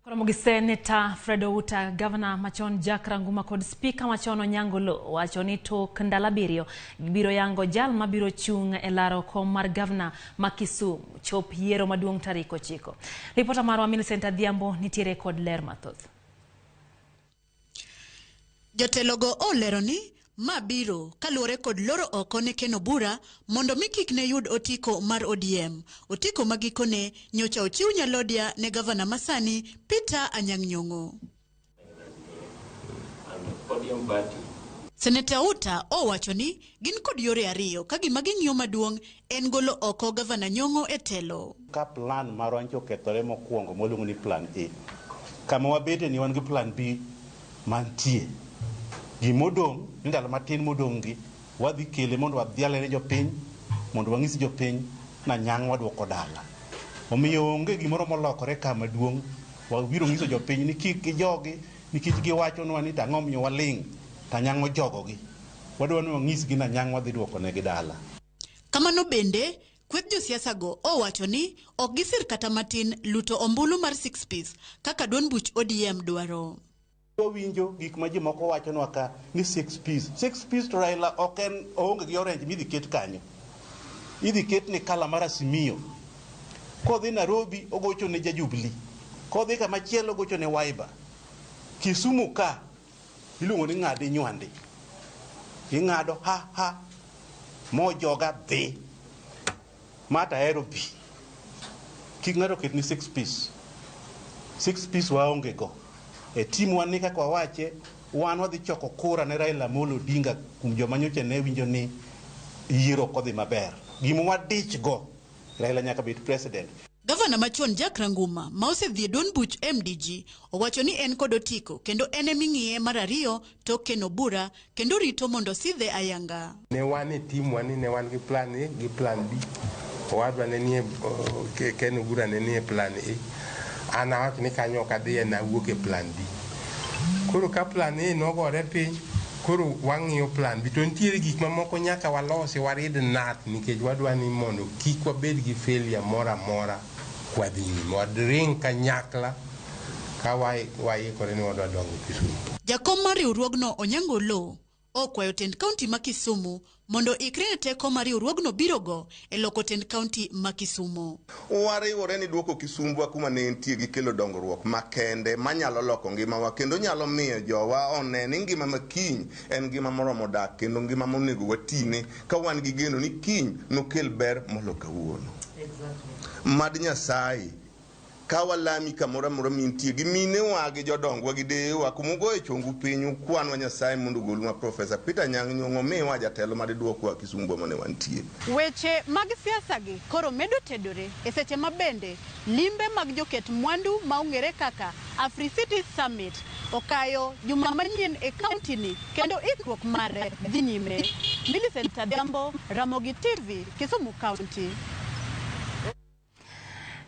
Koromo gi Seneta Fred Outa, Gavana machon Jack Ranguma kod Spika machon Onyango Oloo wacho ni tok ndalo 7 gibiro yango jal mabiro chung' e laro kom mar gavana ma Kisumu chop yiero maduong' tarik 9. Ripota marwa Millicent Adhiambo nitiere kod ler mathoth. Jotelogo olero ni ma biro kaluwore kod loro oko ne Ken Obura mondo mi kik ne yud otiko mar ODM. Otiko ma gikone nyocha ochiw nyalodia ne gavana masani Peter Anyang' Nyong'o. Seneta Outa owacho ni gin kod yore ariyo ka gima ging'iyo maduong' en golo oko gavana Nyong'o e telo. Ka plan marwa nyocha okethore mokwongo mwaluongo ni plan A, kama wabete ni wan gi plan B mantie. Gimodong' ni ndalo matin modong' gi wadhi kele mondo wadhiale ne jopiny, mondo wang'is jopiny na Anyang' waduoko dala. Omiyo onge gimoro molokore ka maduong', wabiro ng'iso jopiny ni kik gijogi nikech giwachonwa ni tang'o miyo waling' to Anyang' ojogogi. Wadwa ni wang'isgi ni Anyang' wadhi duoko negi dala. Kamano bende, kweth josiasa go owacho ni ok gisir kata matin luto ombulu mar 6 piece kaka duond buch ODM dwaro. Wawinjo gik ma ji moko wachonwa ka ni 6 piece. 6 piece to Raila ok en oonge gi orange midhi ket kanyo. Idhi ket ni kala mar Azimio. Kodhi Nairobi ogocho ne ja Jubilee. Kodhi kama chielo ogocho ne Wiper. Kisumu ka iluongo ni ng'adi nywandi. Ing'ado ha ha mojoga dhi. Mata ahero bi. Kik ng'ato ket ni 6 piece. 6 piece waonge go. E tim wan ni kaka wawache, wan wadhi choko kura ne Raila Amolo Odinga kuom joma nyocha ne winjo ni yiero ok odhi maber. Gima wadich go, Raila nyaka bed president. Gavana machon Jack Ranguma ma osedhi e duond buch MDG owacho ni en kod otiko kendo en eming'iye mar ariyo tok Ken Obura kendo rito mondo sidhe ayanga. Ne wan e tim wan ni ne wan gi plan A gi plan B. Owadwa ne nie Ken Obura ne nie plan A. An awacho ni kanyo ok adhiye nawuok e plan B. Koro ka plan A nogore piny, koro wang'iyo plan B. To nitiere gik mamoko nyaka walosi warid nat nikech wadwa ni mondo kik wabed gi failure moro amora kwadhi nyime. Wadring kanyakla ka waikore ni wadwa dongo Kisumu. Jakom mar riwruogno Onyango Oloo okwayo tend kaunti ma Kisumu mondo ikre ne teko ma riwruogno biro go e loko tend kaunti ma Kisumu. Wariwore ni duoko Kisumbwa kuma ne entie gi kelo dongruok makende manyalo loko ngimawa kendo nyalo miyo jowa one ni ngima ma kiny en ngima moromo dak kendo ngima monego watine ka wan gi geno ni kiny nokel ber molo kawuono. Mad Nyasaye ka walami kamoro amora mintie gi minewa gi jodongwa gi deyewa kuma ugoye chongu piny ukwanwa Nyasaye mondo ogolnwa Profesa Peter Anyang' Nyong'o miwa jatelo madiduokwa Kisumbwa mane wantie. Weche mag siasa gi koro medo tedore e seche ma bende limbe mag joket mwandu ma ong'ere kaka Africity Summit okayo juma manyien e kaunti ni kendo ikruok mare dhi nyime. Millicent Adhiambo, Ramogi TV, Kisumu County.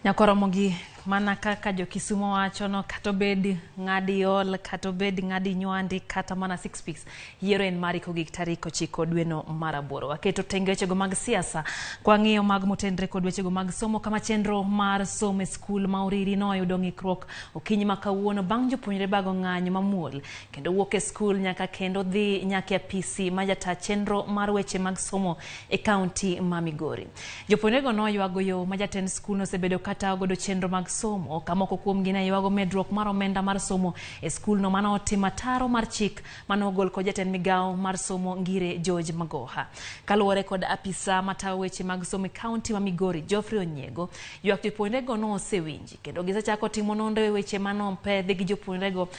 Nyakoromogi mana kaka jo Kisumu wacho no kata obed ng'adi ol kata obed ng'adi nywandi kata mana 6 piece yiero en mari kogik tarik 9 dweno mar 8. Waketo tenge wechego mag siasa kwa ng'iyo mag motenre kod wechego mag somo kama chenro mar somo e skul ma Uriri noyudo ng'ikruok okinyi ma kawuono bang' jopuonjre bago ng'anyo mamuol kendo wuok e skul nyaka kendo dhi nyaka e apisi ma jata chenro mar weche mag somo e kaunti ma Migori. Jopuonjrego noywago yo ma jatend skul nosebedo katayo godo chenro mag somo ka moko kuomgi ne ywago medruok mar omenda mar somo e skulno mane otimo ataro mar chik mane ogol kod jatend migawo mar somo Ngire George Magoha. Kaluwore kod apisa matayo weche mag somo e kaunti ma Migori Geoffrey Onyiego, ywak jopuonjrego nosewinji kendo gisechako timo nonro e weche mane opedhi gi jopuonjrego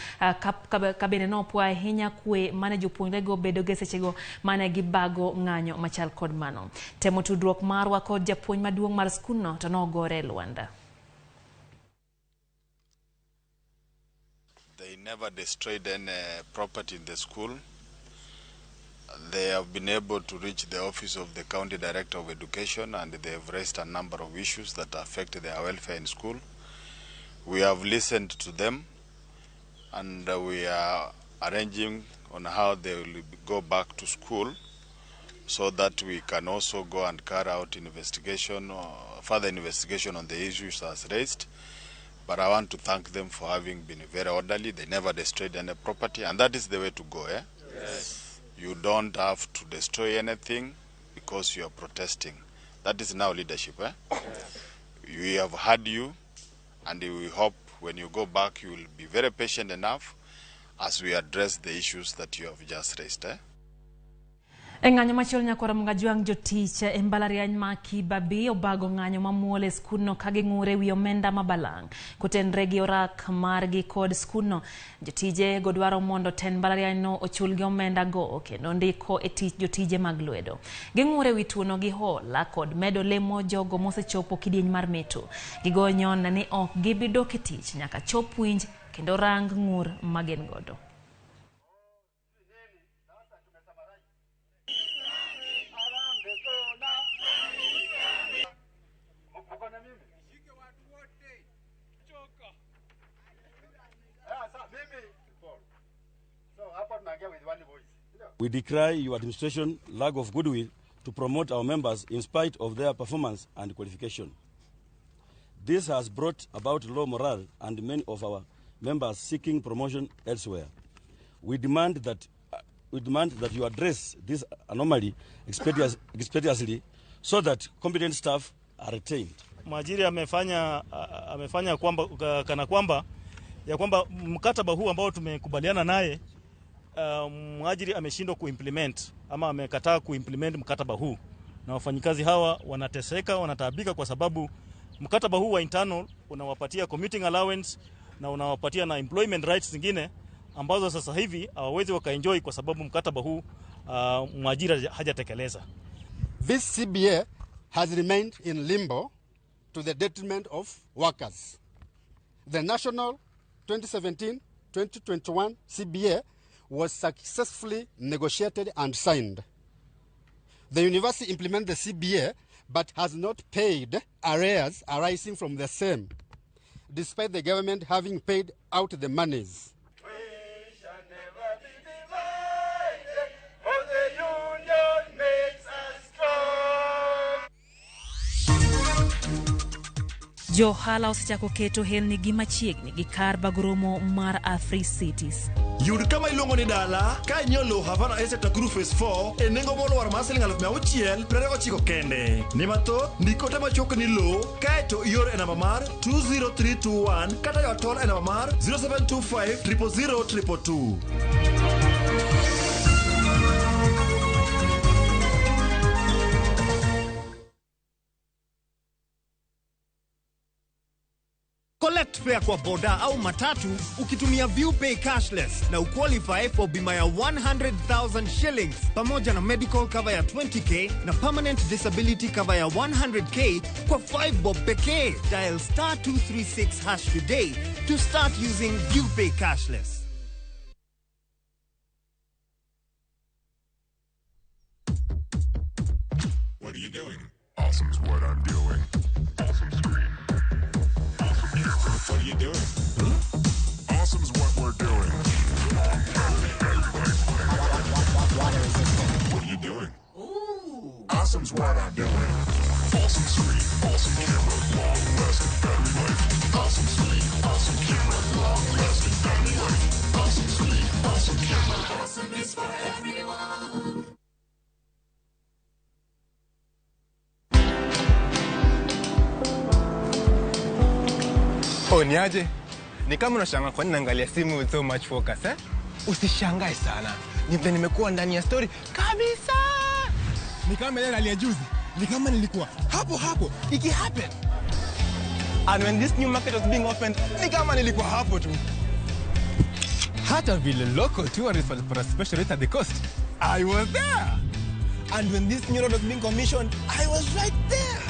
ka bende nopwo ahinya kwe mane jopuonjrego bedogo e sechego mane gibago ng'anyo machal kod mano. Temo tudruok marwa kod japuonj maduong' mar skundno to nogore e lwanda. They never destroyed any property in the school. They have been able to reach the office of the County Director of Education, and they have raised a number of issues that affect their welfare in school. We have listened to them, and we are arranging on how they will go back to school so that we can also go and carry out investigation, or further investigation on the issues as raised. But I want to thank them for having been very orderly. They never destroyed any property, and that is the way to go, eh? Yes. You don't have to destroy anything because you are protesting. That is now leadership, eh? Yes. We have heard you, and we hope when you go back you will be very patient enough as we address the issues that you have just raised, eh? E ng'anyo machielo nyakwara Mgajwang' jotich e mbalariany ma Kibabii obago ng'anyo mamuol e skundno ka ging'ur e wi omenda ma balang'. Kotenre gi orak margi kod skundno, jotije go dwaro mondo tend mbalarianyno ochulgi omenda go kendo ndiko e tich jotije mag lwedo. Ging'ur e wi tuono gi hola kod medo lemo jogo mosechopo kidieny mar meto. Gigo nyon ni ok gibi dok e tich nyaka chop winj kendo rang ng'ur ma gin godo. We decry your administration lack of goodwill to promote our members in spite of their performance and qualification. This has brought about low morale and many of our members seeking promotion elsewhere. We demand that you address this anomaly expeditiously so that competent staff are retained. Mwajiri amefanya kwamba kana kwamba ya kwamba mkataba huu ambao tumekubaliana naye, mwajiri ameshindwa kuimplement ama amekataa kuimplement mkataba huu, na wafanyikazi hawa wanateseka, wanataabika kwa sababu mkataba huu wa internal unawapatia commuting allowance na unawapatia na employment rights zingine ambazo sasa hivi hawawezi wakaenjoy kwa sababu mkataba huu mwajiri hajatekeleza. This CBA has remained in limbo to the detriment of workers. The national 2017-2021 CBA was successfully negotiated and signed. The university implemented the CBA but has not paid arrears arising from the same, despite the government having paid out the monies. We shall never be divided, for the union makes us strong. Jo ohala osechako keto helni gi machiegni gi kar bago romo mar Afri Cities. Yud kama iluongo ni dala ka inyiewo lowo Havana Estate Nakuru Phase 4 e nengo molwar mar siling 629 kende. Ni mathoth, ndik ote machuok ni lowo kaeto ior e namba mar 20321 kata yo tol e namba mar 0725 000 222. Collect fare kwa boda au matatu ukitumia ViewPay cashless na uqualify for bima ya 100,000 shillings pamoja na medical cover ya 20k na permanent disability cover ya 100k kwa 5 bob pekee. Dial star 236 hash today to start using ViewPay cashless. What are you doing? Awesome's what I'm doing. Awesome screen. What are you doing? Hmm? Awesome's what we're doing. Water resistant. What are you doing? Ooh. Awesome's what I'm doing. Awesome screen, awesome camera, long lasting battery life. Awesome screen, awesome camera, long lasting battery life. Oh, niaje? Ni kama unashangaa kwa nini naangalia simu with so much focus, eh? Usishangae sana. Ni vile nimekuwa ndani ya story kabisa. Ni kama ile rally ya juzi. Ni kama nilikuwa hapo hapo iki happen. And when this new market was being opened, ni kama nilikuwa hapo tu. Hata vile local tourists walipata special rate at the coast, I was there. And when this new road was being commissioned, I was right there.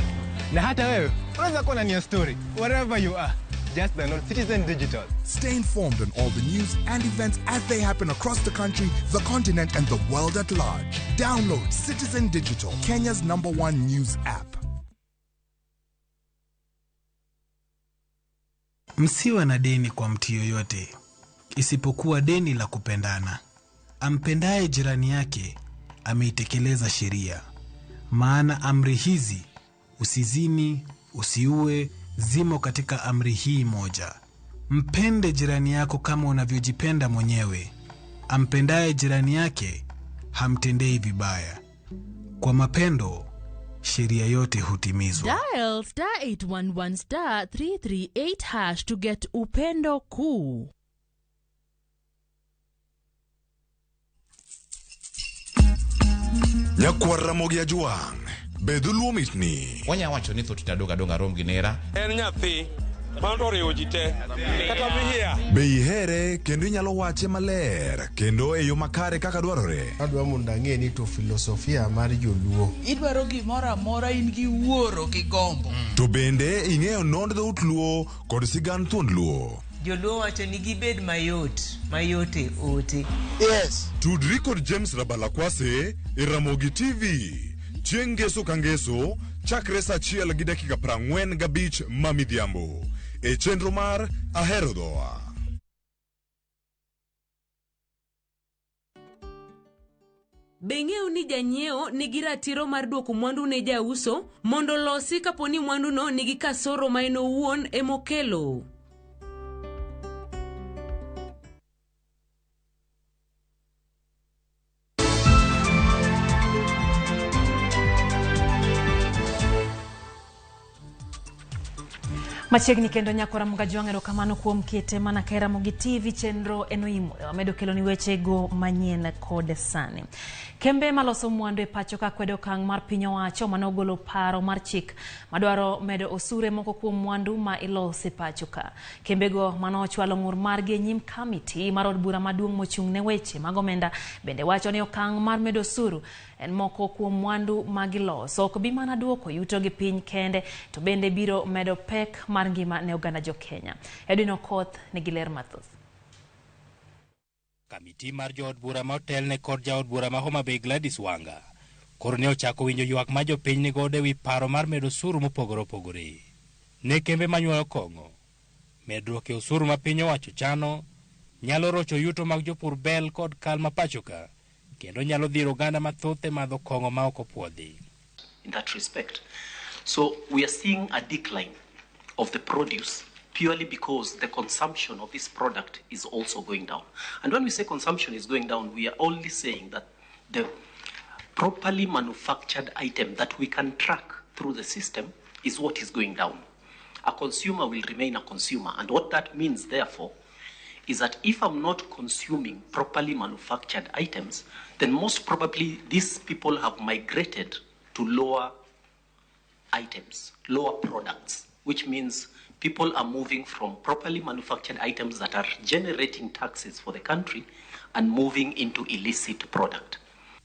Na hata wewe unaweza kuwa ndani ya story wherever you are. Just download Citizen Digital. Stay informed on all the news and events as they happen across the country, the continent, and the world at large. Download Citizen Digital, Kenya's #1 news app. Msiwe na deni kwa mtu yoyote, isipokuwa deni la kupendana. Ampendaye jirani yake ameitekeleza sheria. Maana amri hizi, usizini, usiue, zimo katika amri hii moja. Mpende jirani yako kama unavyojipenda mwenyewe. Ampendaye jirani yake hamtendei vibaya. Kwa mapendo sheria yote hutimizwa. Dial *811 *338# to get Upendo Kuu. Nyakwar Ramogi Ajwang', be dholuo mitni. Wanya wacho ni thoth tadonga donga rom gi nera. En nyathi mano oriwo ji te kata mihia. Be ihere kendo inyalo wache maler kendo e yo makare kaka dwarore. Adwa mondo ang'e ni to filosofia mar joluo. Idwaro gimoro amora in gi wuoro gi gombo. To bende ing'eyo nond dhout luo kod sigand thuond luo. Joluo wacho ni gibed mayot, mayot e ote. Yes. Tudri kod James Rabalakwase e Ramogi TV. Chieng' ngeso ka ngeso chakre saa 1:45 ma midhiambo. E chenro mar Ahero Dhowa. Be ing'eyo ni janyiewo nigi ratiro mar duoko mwandu ne jauso mondo losi kapo ni mwanduno nigi kasoro ma en owuon emokelo? Machiegni kendo nyakora Mugajwang', erokamano kuom kete mana ka Ramogi TV chenro en oimore. Wamedo kelo ni weche go manyien kod sani. Kembe maloso mwandu e pacho ka kwedo okang' mar piny owacho manogolo paro mar chik madwaro medo osure moko kuom mwandu ma iloso e pacho ka. Kembego manochwalo ng'ur margi e nyim kamiti mar od bura maduong' mochung' ne weche mag omenda bende wacho ni okang' mar medo osuru en moko kuom mwandu ma giloso ok bi mana duoko yuto gi piny kende to bende biro medo pek mar ngima ne oganda jo Kenya. Edwin Okoth nigi ler mathoth. Kamiti mar jood bura ma otelne kod jaod bura ma Homa Bay Gladys Wanga koro ne ochako winjo ywak ma jopiny ni godo ewi paro mar medo osuru mopogore opogore ne kembe manyuoyo kong'o. Medruok e osuru ma piny owacho chano nyalo rocho yuto mag jopur bel kod kal ma pacho ka kendo nyalo dhiro oganda mathoth e madho kong'o ma ok opuodhi. In that respect, so we are seeing a decline of the produce purely because the consumption of this product is also going down. And when we say consumption is going down, we are only saying that the properly manufactured item that we can track through the system is what is going down. A consumer will remain a consumer. And what that means, therefore, is that if I'm not consuming properly manufactured items, then most probably these people have migrated to lower items, lower products, which means people are moving from properly manufactured items that are generating taxes for the country and moving into illicit product.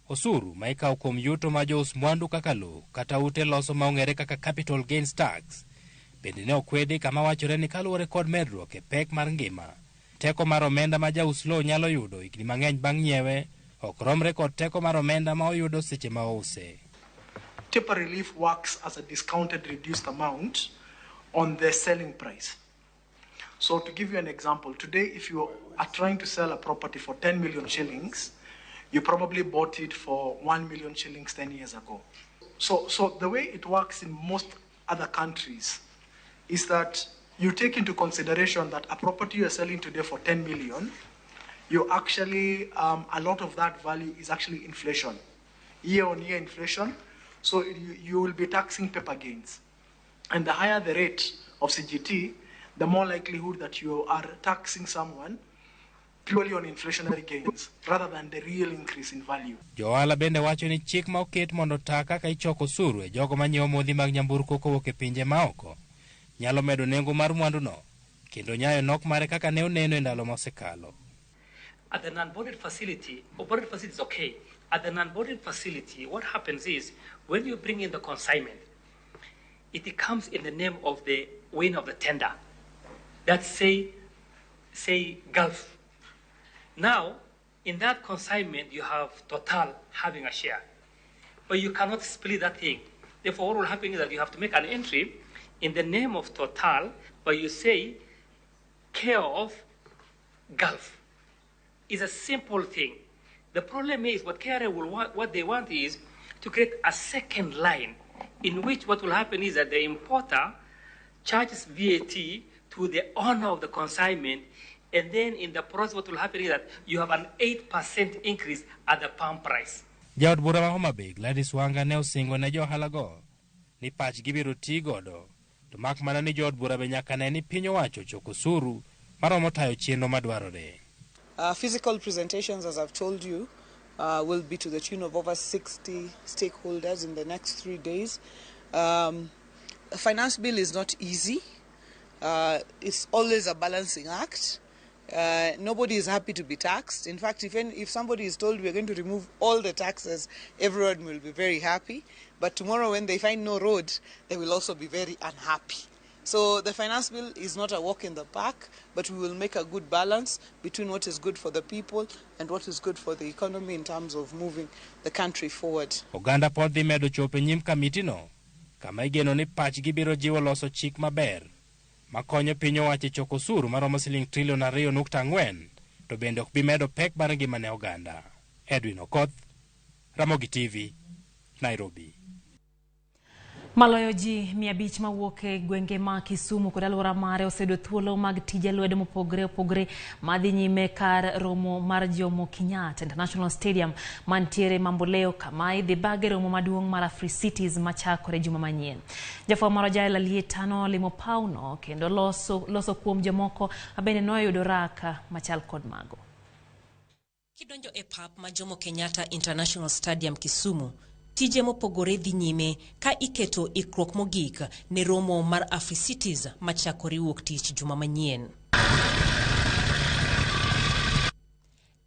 Osuru ma ikawo kuom yuto ma jous mwandu kaka lowo kata ute loso ma ong'ere kaka capital gains tax bende ne okwedi kama wachore ni kaluwore kod medruok e pek mar ngima. Teko mar omenda ma jaus lowo nyalo yudo higni mang'eny bang' nyiewe ok romre kod teko mar omenda ma oyudo seche ma ouse. Taper relief works as a discounted reduced amount on the selling price. So to give you an example, today if you are trying to sell a property for 10 million shillings, you probably bought it for 1 million shillings 10 years ago. So the way it works in most other countries is that you take into consideration that a property you're selling today for 10 million, you actually, a lot of that value is actually inflation, year-on-year inflation. So you will be taxing paper gains. And the higher the rate of CGT, the more likelihood that you are taxing someone purely on inflationary gains rather than the real increase in value. Jo ohala bende wacho ni chik ma oket mondo ota kaka ichoko osuru e jogo manyiewo modhi mag nyamburko kowuok e pinje maoko nyalo medo nengo mar mwanduno kendo nyayo nok mare kaka ne oneno e ndalo mosekalo. At the non-bonded facility, or bonded facility is okay. At the non-bonded facility, what happens is when you bring in the consignment, it comes in the name of the winner of the tender. That's say Gulf. Now, in that consignment, you have Total having a share, but you cannot split that thing. Therefore, what will happen is that you have to make an entry in the name of Total, but you say care of Gulf. It's a simple thing. The problem is what KRA will want, what they want is to create a second line in which what will happen is that the importer charges VAT to the owner of the consignment, and then in the process what will happen is that you have an 8% increase at the pump price. Jaod bura ma Homa Bay Gladys Wanga ne osingo ne jo ohalago ni pachgi biro ti godo to mak mana ni jood bura be nyaka ne ni piny owacho choko osuru maromo tayo chenro madwarore. Physical presentations, as I've told you, will be to the tune of over 60 stakeholders in the next 3 days. A finance bill is not easy. It's always a balancing act. Nobody is happy to be taxed. In fact, if somebody is told we are going to remove all the taxes, everyone will be very happy. But tomorrow when they find no road, they will also be very unhappy. So the finance bill is not a walk in the park, but we will make a good balance between what is good for the people and what is good for the economy in terms of moving the country forward. Oganda pod dhi medo chopo e nyim kamitino kama igeno ni pachgi biro jiwo loso chik maber makonyo piny owacho e choko osuru maromo siling trilion 2.4 to bende ok bi medo pek mar ngima ne oganda. Edwin Okoth, Ramogi TV, Nairobi. Maloyo ji 500 mawuok e gwenge ma Kisumu kod alwora mare oseyudo thuolo mag tije lwedo mopogore opogore madhi nyime kar romo mar Jomo Kenyatta International Stadium mantiere Mamboleo kama idhi bage romo maduong' mar Africities machakore juma manyien. Jafwambo marwa Jael Alieta nolimo pawno kendo loso kuom jomoko mabende noyudo raka machal kod mago. Kidonjo e pap ma Jomo Kenyatta International Stadium Kisumu, tije mopogore dhi nyime ka iketo ikruok mogik ne romo mar Africities machakore wuok tich juma manyien.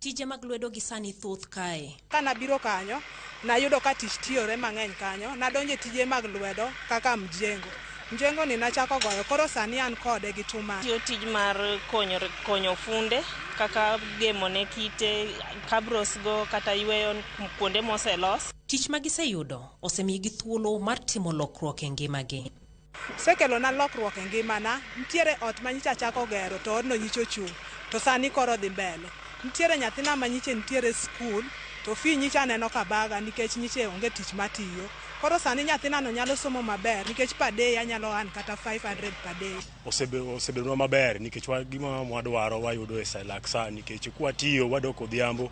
Tije mag lwedo gi sani thoth kae. Kanabiro kanyo, nayudo ka tich tiyore mang'eny kanyo, nadonjo e tije mag lwedo kaka mjengo. Mjengo ni nachako goyo, koro sani an kode gi tuma. Tiyo tij mar konyo funde kaka gemo ne kite, kabros go kata yweyo kuonde moselos. Tich ma giseyudo osemigi thuolo mar timo lokruok e ngimagi. Osekelona lokruok e ngimana. Nitiere ot ma nyicha achako gero to odno nyicha ochung', to sani koro dhi mbele. Nitiere nyathina ma nyiche nitiere skul, to fee nyicha aneno ka baga nikech nyiche onge tich matiyo. Koro sani nyathinano nyalo somo maber nikech per day anyalo earn kata 500 per day. Osebedonwa maber nikech gima mwadwaro wayudo e lak sa nikech kwatiyo wadok odhiambo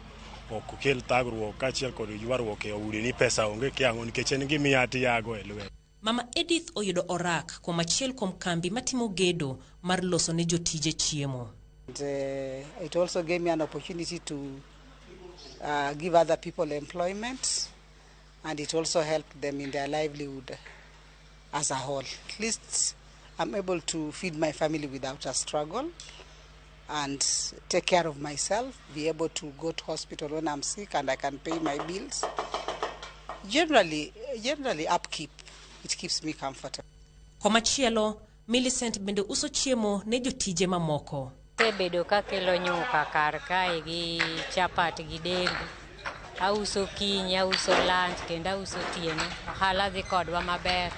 ok kel thagruok kaachiel kod ywaruok e udi ni pesa onge kiang'o nikech en gimiya tiyago e lwet. Mama Edith oyudo orak kuom achiel kuom kambi matimo gedo mar loso ne jotije chiemo. And, it also gave me an opportunity to give other people employment, and it also helped them in their livelihood as a whole. At least I'm able to feed my family without a struggle and take care of myself, be able to go to hospital when I'm sick and I can pay my bills. Generally upkeep, it keeps me comfortable. Komachielo, Millicent bende uso chiemo ne jotije mamoko. Asebedo kakelo nyuka kar kae gi chapat gi dengu. Auso kinyi, auso lunch kendo auso otieno. Ohala dhi kodwa maber.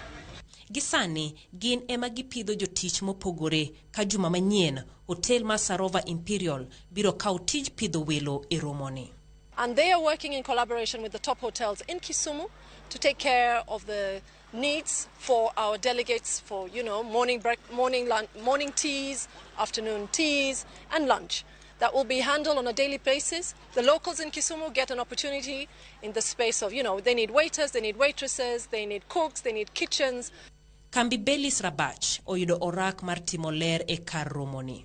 Gisani gin ema gipidho jotich mopogore ka juma manyien hotel mar Sarova Imperial biro kawo tij pidho welo e romoni. And they are working in collaboration with the top hotels in Kisumu to take care of the needs for our delegates for, you know, morning teas, afternoon teas, and lunch. That will be handled on a daily basis. The locals in Kisumu get an opportunity in the space of, you know, they need waiters, they need waitresses, they need cooks, they need kitchens. Kambi Belis Rabach oyudo orak mar timo ler e kar romoni.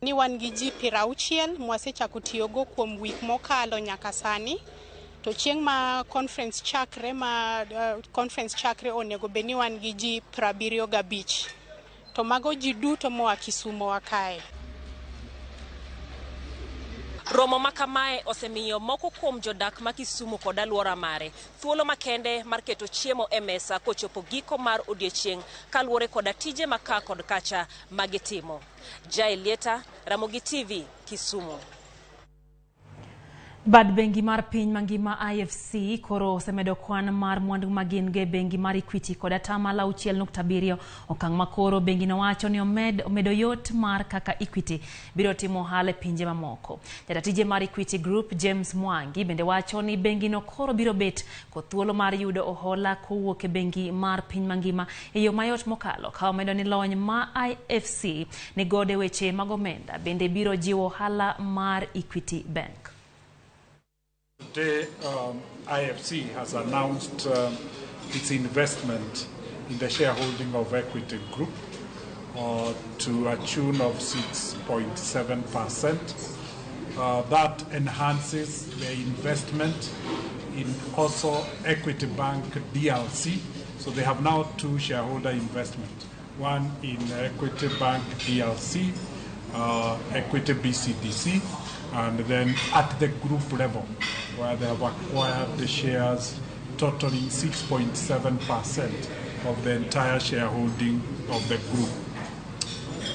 Ni wan gi ji 60 mwasechako tiyogo kuom wik mokalo nyaka sani. To chieng' ma conference chakre ma conference chakre onego bed ni wan gi ji 75. To mago ji duto moa Kisumo wa kae. Romo ma kamae osemiyo moko kuom jodak ma Kisumu kod alwora mare thuolo makende mar keto chiemo e mesa kochopo giko mar odiechieng' kaluwore koda tije ma ka kod kacha ma gitimo. Jael Lieta, Ramogi TV, Kisumu. Bad bengi mar piny mangima IFC koro osemedo kwan mar mwandu ma gin go e bengi mar Equity kod 6.7, okang' ma koro bengino wacho ni omedo yot mar kaka Equity biro timo ohala e pinje mamoko. Jatatije mar Equity Group James Mwangi bende wacho ni bengino koro biro bet kod thuolo mar yudo ohola kowuok e bengi mar piny mangima e yo mayot mokalo, ka omedo ni lony ma IFC ni godo e weche mag omenda bende biro jiwo ohala mar Equity Bank. Today, IFC has announced its investment in the shareholding of Equity Group to a tune of 6.7%. That enhances the investment in also Equity Bank DLC. So they have now two shareholder investment, one in Equity Bank DLC, Equity BCDC, and then at the group level, where they have acquired the shares totaling 6.7% of the entire shareholding of the group.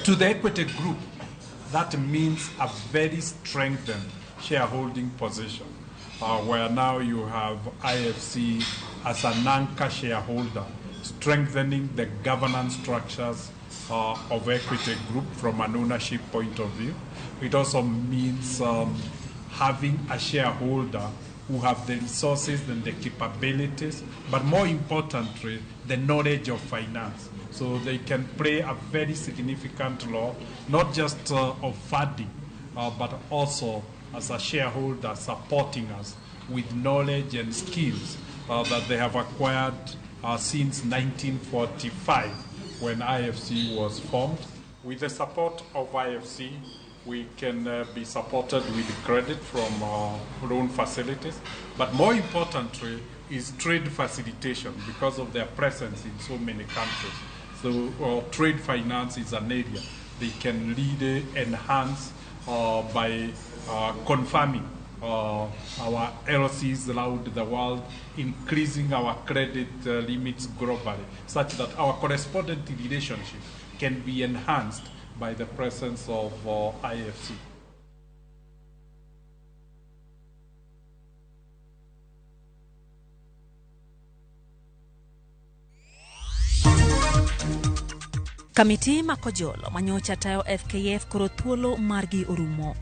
To the Equity Group, that means a very strengthened shareholding position, where now you have IFC as an anchor shareholder, strengthening the governance structures of Equity Group from an ownership point of view. It also means having a shareholder who have the resources and the capabilities, but more importantly, the knowledge of finance. So they can play a very significant role, not just of funding, but also as a shareholder supporting us with knowledge and skills that they have acquired since 1945, when IFC was formed. With the support of IFC, we can be supported with credit from loan facilities, but more importantly is trade facilitation because of their presence in so many countries. So trade finance is an area they can really enhance by confirming our LCs around the world, increasing our credit limits globally, such that our correspondent relationship can be enhanced by the presence of IFC. Kamiti ma Kojolo manyocha tayo FKF koro thuolo margi orumo.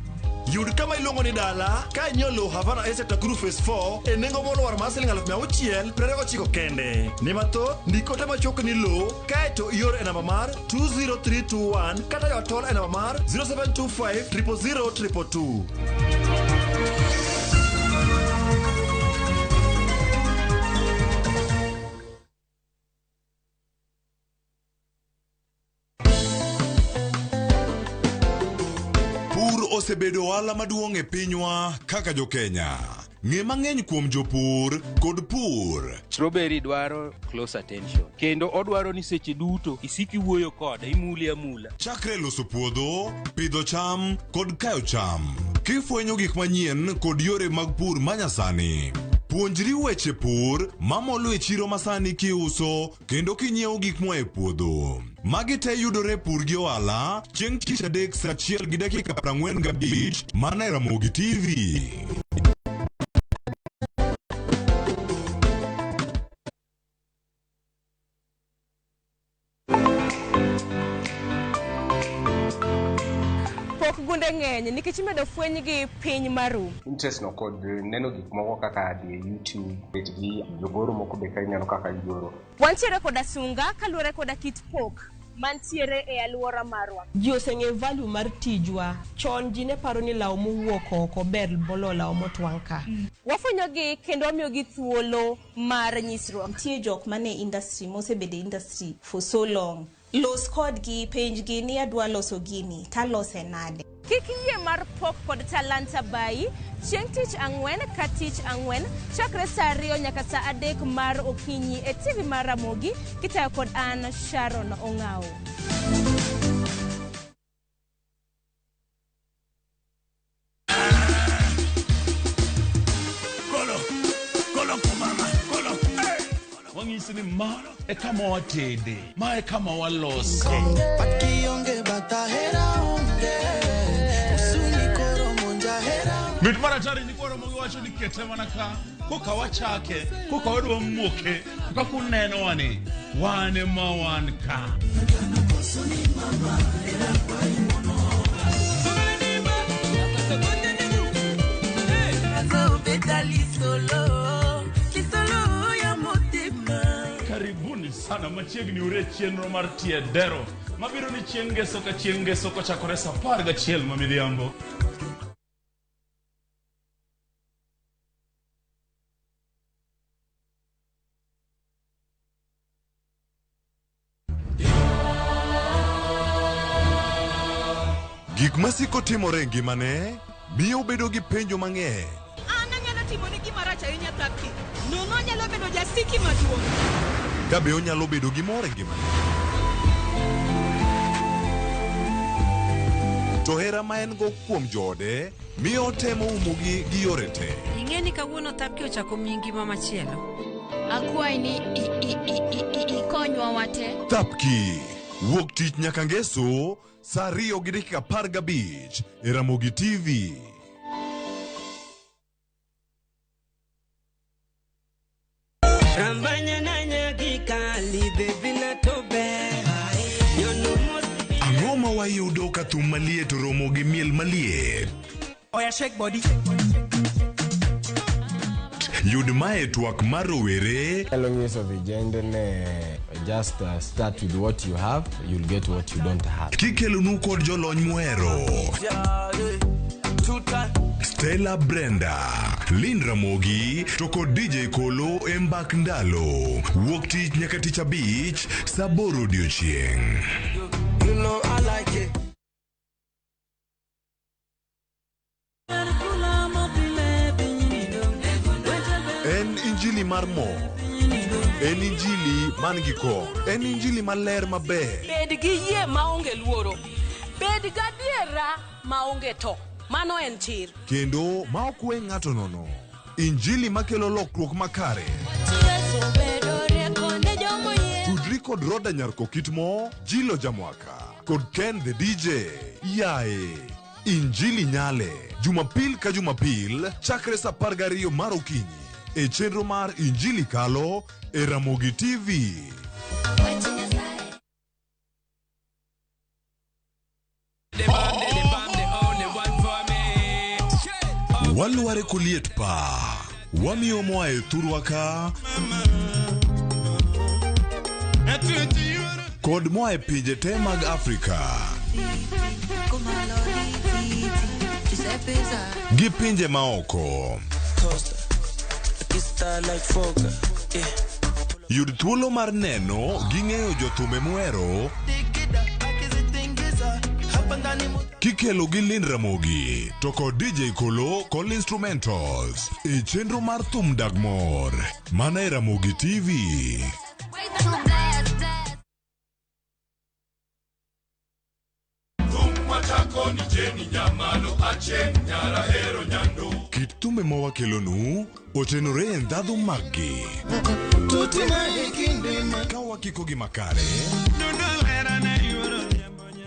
Yud kama iluongo ni dala ka inyiewo lowo Havana Estate Nakuru Phase 4 e nengo molwar mar siling 629,000 kende. Ne mathoth, ndik ote machuok ni lowo kaeto ior e namba mar 20321 kata yo tol e namba mar 0725 000 222. Pur osebedo ohala maduong' e pinywa kaka jokenya. Ng'e mang'eny kuom jopur kod pur. Strawberry dwaro close attention kendo odwaro ni seche duto isik iwuoyo kode imule amula. Chakre loso puodho, pidho cham kod kayo cham. Kifwenyo gik manyien kod yore mag pur manyasani. Puonjri weche pur mamolo e chiro masani kiuso kendo kinyiewo gik moa e puodho. Magi te yudore Pur gi Ohala chieng' tich adek saa 1:45 mana e Ramogi TV. Pok gunde ng'eny nikech imedo fwenygi piny maru. Interest no kod neno gik moko kaka dhi e YouTube, bet gi jogoro moko be ka ineno kaka gigoro. Wantiere koda sunga kaluwore koda kit pok. mantiere e alwora marwa. Ji oseng'e value mar tijwa. Chon ji ne paro ni law mowuok oko ber moloyo law motwang' ka. Wafwenyogi kendo wamiyogi thuolo mar nyisruok. Nitie jok mane industry mosebedo e industry for so long. Los kodgi, penjgi ni adwa loso gini, talose nade? Kik yie mar pok kod talanta bayi chieng' tich ang'wen ka tich ang'wen chakre saa 2 nyaka saa 3 mar okinyi e TV mar Ramogi kitayo kod an Sharon Ong'awo. Wang'isi ni ma e kama watede, ma e kama walose. Mit mar atari ni koro mogiwacho ni kete mana ka, koka wachake, koka wadwa muoke, kaka uneno wani, wan ema wan ka. Karibuni sana machiegni ure chenro mar tie dero mabiro ni chieng' ngeso ka chieng' ngeso kochakore saa 11 ma midhiambo. Gik masiko timore e ngimane miyo obedo gi penjo mang'eny. An anyalo timoni gima rach ahinya Thapki. Nono anyalo bedo jasiki maduong'. Ka be onyalo bedo gi mor e ngimane. To hera ma en go kuom joode miyo otemo umogi gi yore te. Ing'e ni kawuono Thapki ochako miyi ngima machielo. Akwayi ni ikonywa wate. Thapki wuok tich nyaka ngeso saa 2:15 e Ramogi TV. Ang'o ma wayudo ka thum maliet oromo gi miel maliet? Oya shake body. Yud mae twak mar rowere. Anyalo nyiso vijende ne just start with what you have, you'll get what you don't have. Kikelonu kod jolony muhero. Stella Brenda, Lynn Ramogi to kod DJ Kolo e mbak ndalo. Wuok tich nyaka tich abich saa 8 odiochieng'. You know I like it. En injili mar mor. En injili man gi kor. En injili maler maber. Bed gi yie maonge luoro. Bed gadiera maonge to. Mano en chir. Kendo ma ok we ng'ato nono. Injili makelo lokruok makare. Tudri kod Roda Nyarko Kitmo, Jilo Jamwaka, kod Ken the DJ. Yae. Injili nyale. Jumapil ka Jumapil, chakre saa 12 mar okinyi. E chenro mar Injili Kalo e Ramogi TV. Walware koliet pa. Wamiyo moa e thurwa ka kod moa e pinje te mag Afrika gi pinje maoko. Yud thuolo mar neno gi ng'eyo jothumbe muhero kikelo gi Lynn Ramogi to kod DJ Kolo kod instrumentals e chenro mar thum dag mor mana e Ramogi TV. Kit thumbe ma wakelonu otenore e ndhadhu maggi. Ka wakikogi makare,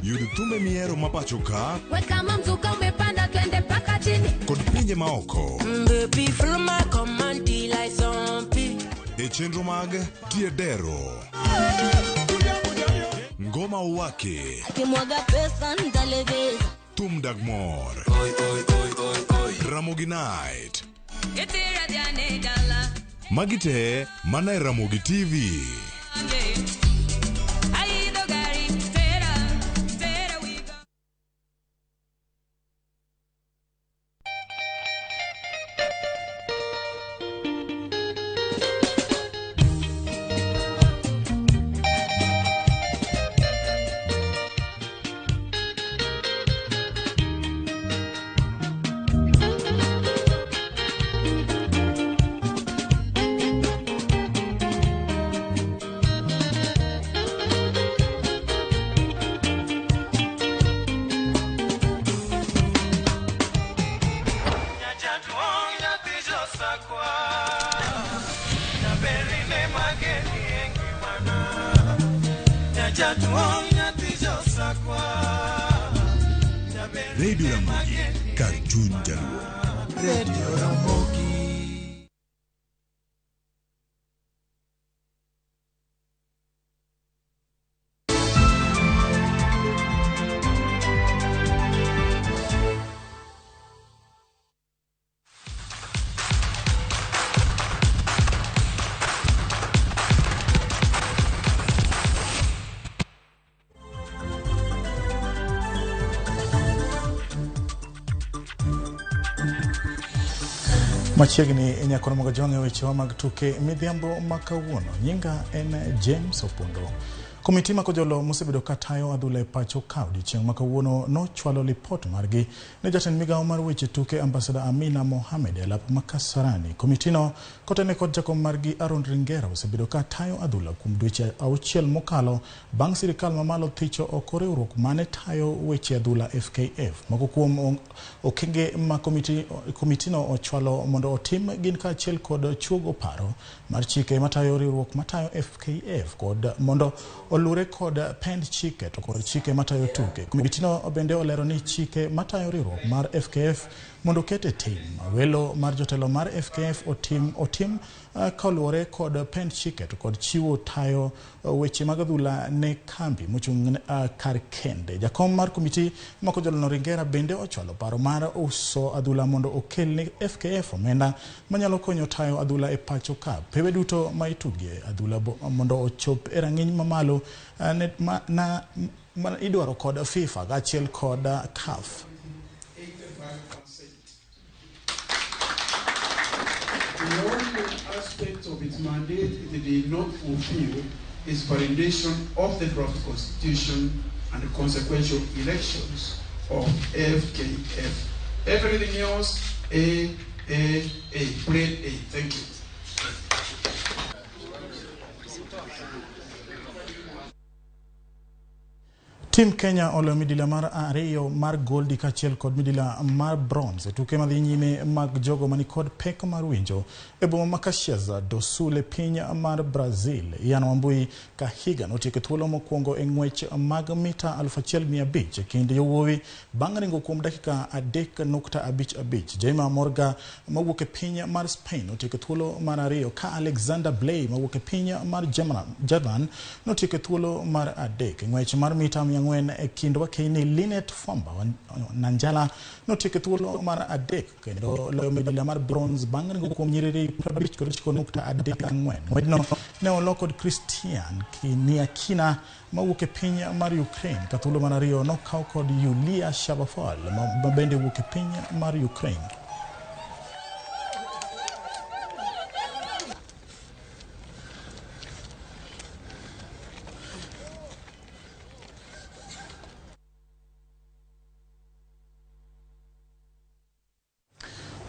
yud thumbe mihero ma pacho ka Weka mzuka umepanda twende mpaka chini. kod pinje maoko e chenro mag Tie Dero, Ngoma Uwake, Akimwaga pesa nitalegeza. Thum dag mor, Ramogi Night. Magi te mana e Ramogi TV. Radio Ramogi, kar chuny Jaluo. Radio Ramogi. Machiegni nyakoro mogo jwang'e wechewa mag tuke midhiambo ma kawuono. Nyinga en James Opondo. Komiti ma Kojolo mosebedo ka tayo adhula e pacho ka odiochieng' ma kawuono nochwalo lipot margi ne jatend migawo mar weche tuke Ambassador Amina Mohamed e lap ma Kasarani. Komitino kotene kod jakom margi Aaron Ringera osebedo ka tayo adhula kuom dweche 6 mokalo bang' sirikal mamalo thicho oko riwruok mane tayo weche adhula FKF. Moko kuom okenge ma komitino ochwalo mondo otim gin kaachiel kod chuogo paro mar chike matayo riwruok matayo FKF kod mondo olure kod pend chike to kod chike matayo tuke. Komitino bende olero ni chike matayo riwruok mar FKF mondo oket e tim. Welo mar jotelo mar FKF otim kaluwore kod pend chike to kod chiwo tayo weche mag adhula ne kambi mochung' kar kende. Jakom mar komiti ma Kojolo Ringera bende ochwalo paro mar uso adhula mondo okel ne FKF omenda manyalo konyo tayo adhula e pacho ka. Pewe duto ma itugie adhula mondo ochop e rang'iny mamalo ma idwaro kod FIFA kaachiel kod CAF. The only aspect of its mandate it did not fulfill is validation of the draft constitution and the consequential elections of FKF. Everything else, A, A, A, plain A. Thank you. Team Kenya oloyo midila mar 2 mar goldi kaachiel kod midila mar bronze e tuke madhi nyime mag jogo manikod pek mar winjo e boma ma Caxias do Sul e piny mar Brazil. Ian Wambui Kahiga notieko thuolo mokwongo e ng'wech mag mita 1500 e kind yowuowi bang' ringo kuom dakika 3.55. Jaima Morga mawuok e piny mar Spain notieko thuolo mar 2 ka Alexander Blay mawuok e piny mar German notieko thuolo mar 3 e ng'wech mar mita 400 e kind wakeini Linet Fwamba Nanjala notieko thuolo mar 3 kendo loyo midila mar bronze bang' ringo kuom nyiriri 59.34. Ng'wechno ne olo kod Christian Kiniakina mawuok e piny mar Ukraine ka thuolo mar 2 nokaw kod Yulia Shabafal ma bende wuok e piny mar Ukraine.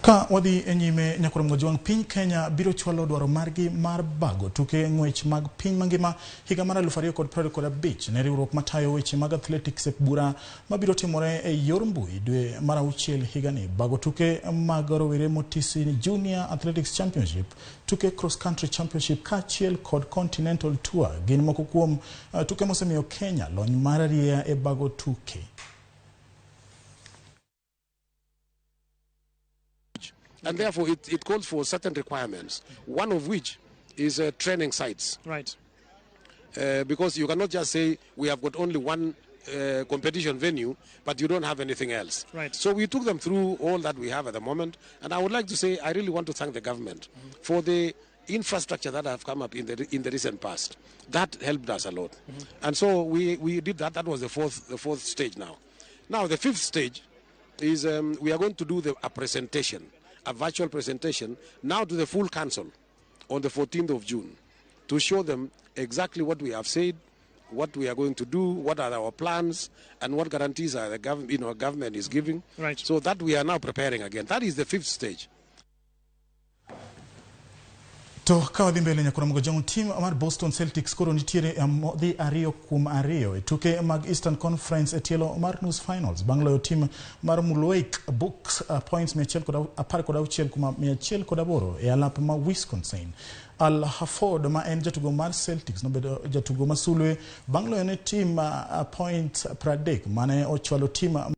Ka wadhi e nyime nyakoro Mgojwang', piny Kenya biro chwalo dwaro margi mar bago tuke ng'wech mag piny mangima higa mar 2025 ne riwruok matayo weche mag athletics e bura mabiro timore e yor mbui dwe mar 6 higani. Bago tuke mag rowere motisi Junior Athletics Championship, tuke Cross Country Championship kaachiel kod Continental Tour gin moko kuom tuke mosemiyo Kenya lony mar arieya e bago tuke. And therefore, it calls for certain requirements, one of which is training sites. Right. Because you cannot just say we have got only one competition venue, but you don't have anything else. Right. So we took them through all that we have at the moment. And I would like to say I really want to thank the government for the infrastructure that have come up in the recent past. That helped us a lot. And so we did that. That was the fourth stage now. Now, the fifth stage is we are going to do a presentation. A virtual presentation now to the full council on the 14th of June to show them exactly what we have said, what we are going to do, what are our plans, and what guarantees are the government, government is giving. Right. So that we are now preparing again. That is the fifth stage. To ka wadhi mbele nyakora Mgojong, tim mar Boston Celtics koro nitiere e modhi 2-2 e tuke mag Eastern Conference e tielo mar nus finals bang' loyo tim mar Milwaukee Bucks points 116-108 e alap ma Wisconsin. Al Horford ma en jatugo mar Celtics nobedo jatugo masulwe bang' loyo ne tim points 30 mane ochwalo tim.